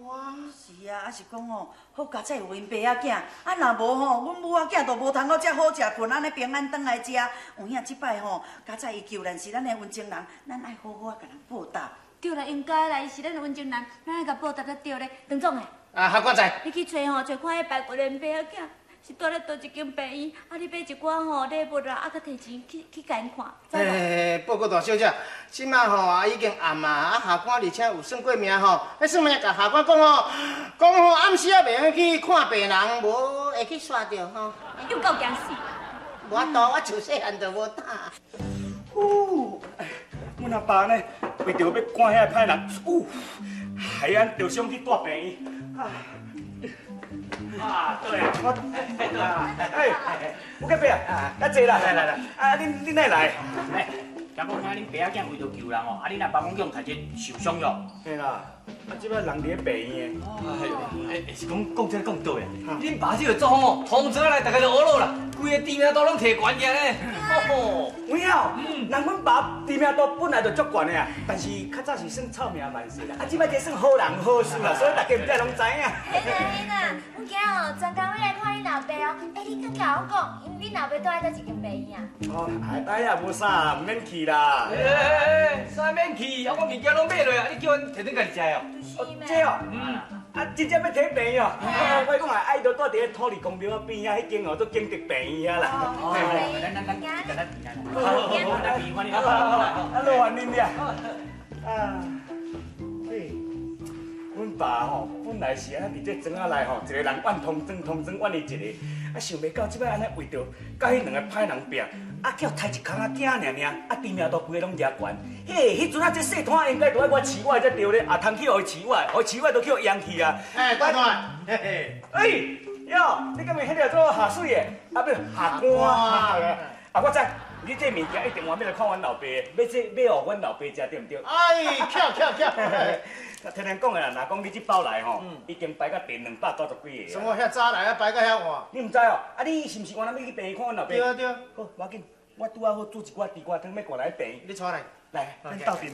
哇。是啊，啊是讲吼，好佳哉有𪜶爸仔囝，啊若无吼，阮母仔囝就无通阁遮好食困，按呢平安转来遮。有影这摆吼，佳哉伊救咱是咱的温情人，咱爱好好仔共人报答。对啦，应该啦，伊是咱的温情人，咱爱共报答才对咧。陈总的。啊，客官在。你去揣吼，揣看彼排骨的𪜶爸仔囝是蹛咧佗一间病院，啊，你买一寡吼礼物啦，啊，阁提钱去去共𪜶看，知无？欸，报告大小姐，这马吼啊已经暗啊，啊下官而且有算过命吼，彼算命共下官讲吼，讲吼暗时啊袂用去看病人，无会去煞著吼。又够惊死！无法度，我自细汉就无胆。呼，阮阿爸呢，为著欲赶遐个歹人，呜，害俺著伤去蹛病院。啊，对，我，哎，有隔壁啊，较济啦，来来来，啊，恁哪来？哎，听讲听恁爸仔囝为著救人哦，啊，恁阿爸讲叫人提这受伤哟。嘿啦，啊，这摆人伫咧病院。哎，是讲讲这讲对啊，恁爸这个作风哦，通常来大家就学落啦，规个知名度拢提悬起来咧。有影哦，人阮爸知名度本来就足悬的啊，但是较早是算臭名万世啦，啊，这摆这算好人好事啦，所以大家毋知拢知影。嘿啦嘿啦，阮今哦专工欲来看恁老爸哦，欸，你敢共我讲，恁老爸蹛佗一间病院啊？哦，哎呀，无啥啦，毋免去啦。欸，啥免去？啊，我物件拢买落啊，你叫阮提转家己食哦。这哦，啊，真正欲提病院哦。我讲啊，爱都蹛伫咧土地公庙仔边仔，彼间哦，做景德病院遐啦。哦，咱咱咱，咱咱好好好，好好好，啊，劳烦恁了。啊，嘿，阮爸吼本来是按呢伫这庄仔内吼，一个人怨通庄通庄怨伊一个，啊，想袂到这摆按呢为著佮彼两个歹人拼，啊，叫刣一空仔囝尔尔，啊，知名度规个拢举悬。嘿，彼阵啊，这细摊应该著爱我饲我的才对咧，啊，通去予伊饲我，予饲我都去予养去啊。哎，大大，嘿嘿，哎，哟，你敢会彼个做下水的？啊，不是下官。啊，我知，你这物件一定话欲来看阮老爸的，欲这欲予阮老爸食，对毋对？哎，巧巧巧！听人讲的啦，若讲你这包来吼，已经排到第290几个。什么遐早来啊，排到遐晚？你毋知哦？啊，你是毋是原来欲去病院看阮老爸？对啊对啊。好，无要紧，我拄仔好煮一寡猪肝汤，欲过来病院。你带来。来，咱斗阵。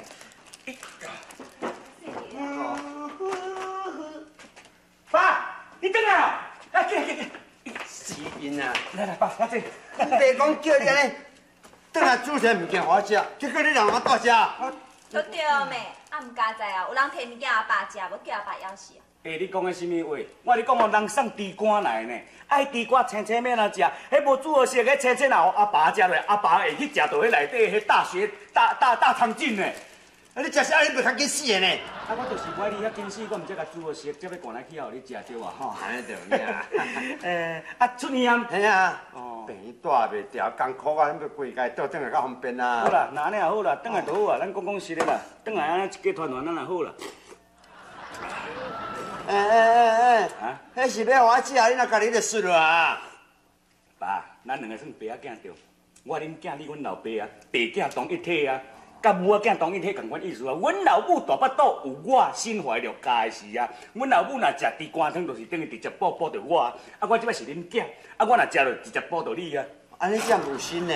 爸，你转来哦！来，进来进来。死因啊！来来，爸，来坐。爸讲叫你按呢，转来煮啥物件予我食，结果你人我带食。都对咩？啊，毋佳哉啊，有人提物件予阿爸食，无叫阿爸枵死啊！欸，你讲的啥物话？我跟你讲哦，人送猪肝来呢，爱猪肝青青欲怎食？彼无煮好食，彼青青若予阿爸食落，阿爸会去食著彼内底彼大学大大大肠菌呢。啊，你食啥？你袂较紧死的呢？啊，我就是无爱你遐紧死，我毋才共煮好食，才欲赶来去予你食对啊吼。按呢就有影。欸，啊，出院啊？嘿啊。哦。病院蹛袂牢，艰苦啊，欲规家倒转来较方便啊。好啦，若按呢也好啦，转来就好啊。咱讲讲实的啦，转来按呢一家团圆，咱也好啦。欸欸欸欸，彼是欲予我食，你若家己咧媠落啊？爸，咱两个算爸仔囝对，我恁囝，你阮老爸啊，爸囝同一体啊，佮母仔囝同一体仝款意思啊。阮老母大腹肚有我身怀六甲的时啊，阮老母若食猪肝汤，就是等于直接补补著我啊。啊，我这摆是恁囝，啊，我若食落直接补著你啊。按呢才有心呢？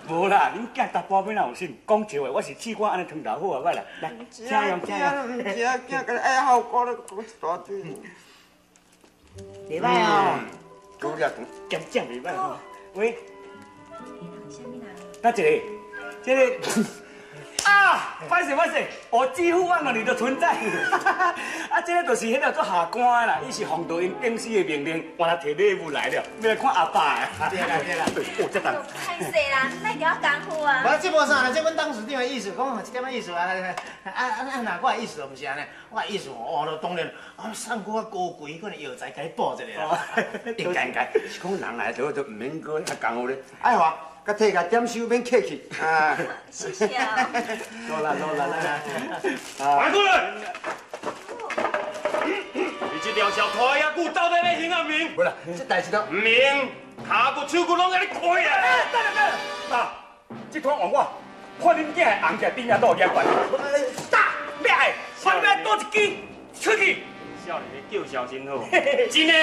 无啦，恁囝逐半暝哪有心？讲笑话，我是试看按呢汤头好啊，歹啦，来，请用，请用。食囝，共你爱好高咧，讲一大堆。袂歹哦。拄了咸酱袂歹吼。喂。哪一个？这个。啊，歹势歹势，我几乎忘了你的存在。啊，这个就是彼个做下官的啦，伊是奉著𪜶顶司的命令，原来提礼物来了，欲来看阿爸的。对啦对啦，哦，这重。歹势啦，莫共我功夫啊。无，这无啥啦，这阮董事长的意思，讲一点仔意思啊。啊啊啊！若我的意思毋是按呢，我的意思哦，就当然啊，送较高贵款的药材，共你补一下啦。应该应该，是讲人来就就毋免阁遐功夫咧。爱华，共提共点收，免客气。啊，谢谢啊。落啦落啦来。来过来！你这条小拖遐久，到底咧兴啥面？无啦，这代志都毋免，跤骨手骨拢共你开啊！等下等下，爸，这摊换我，看恁囝会红起来，顶下都有举悬。打，掠的，翻边多一支，出去。少年的叫嚣真好，真的。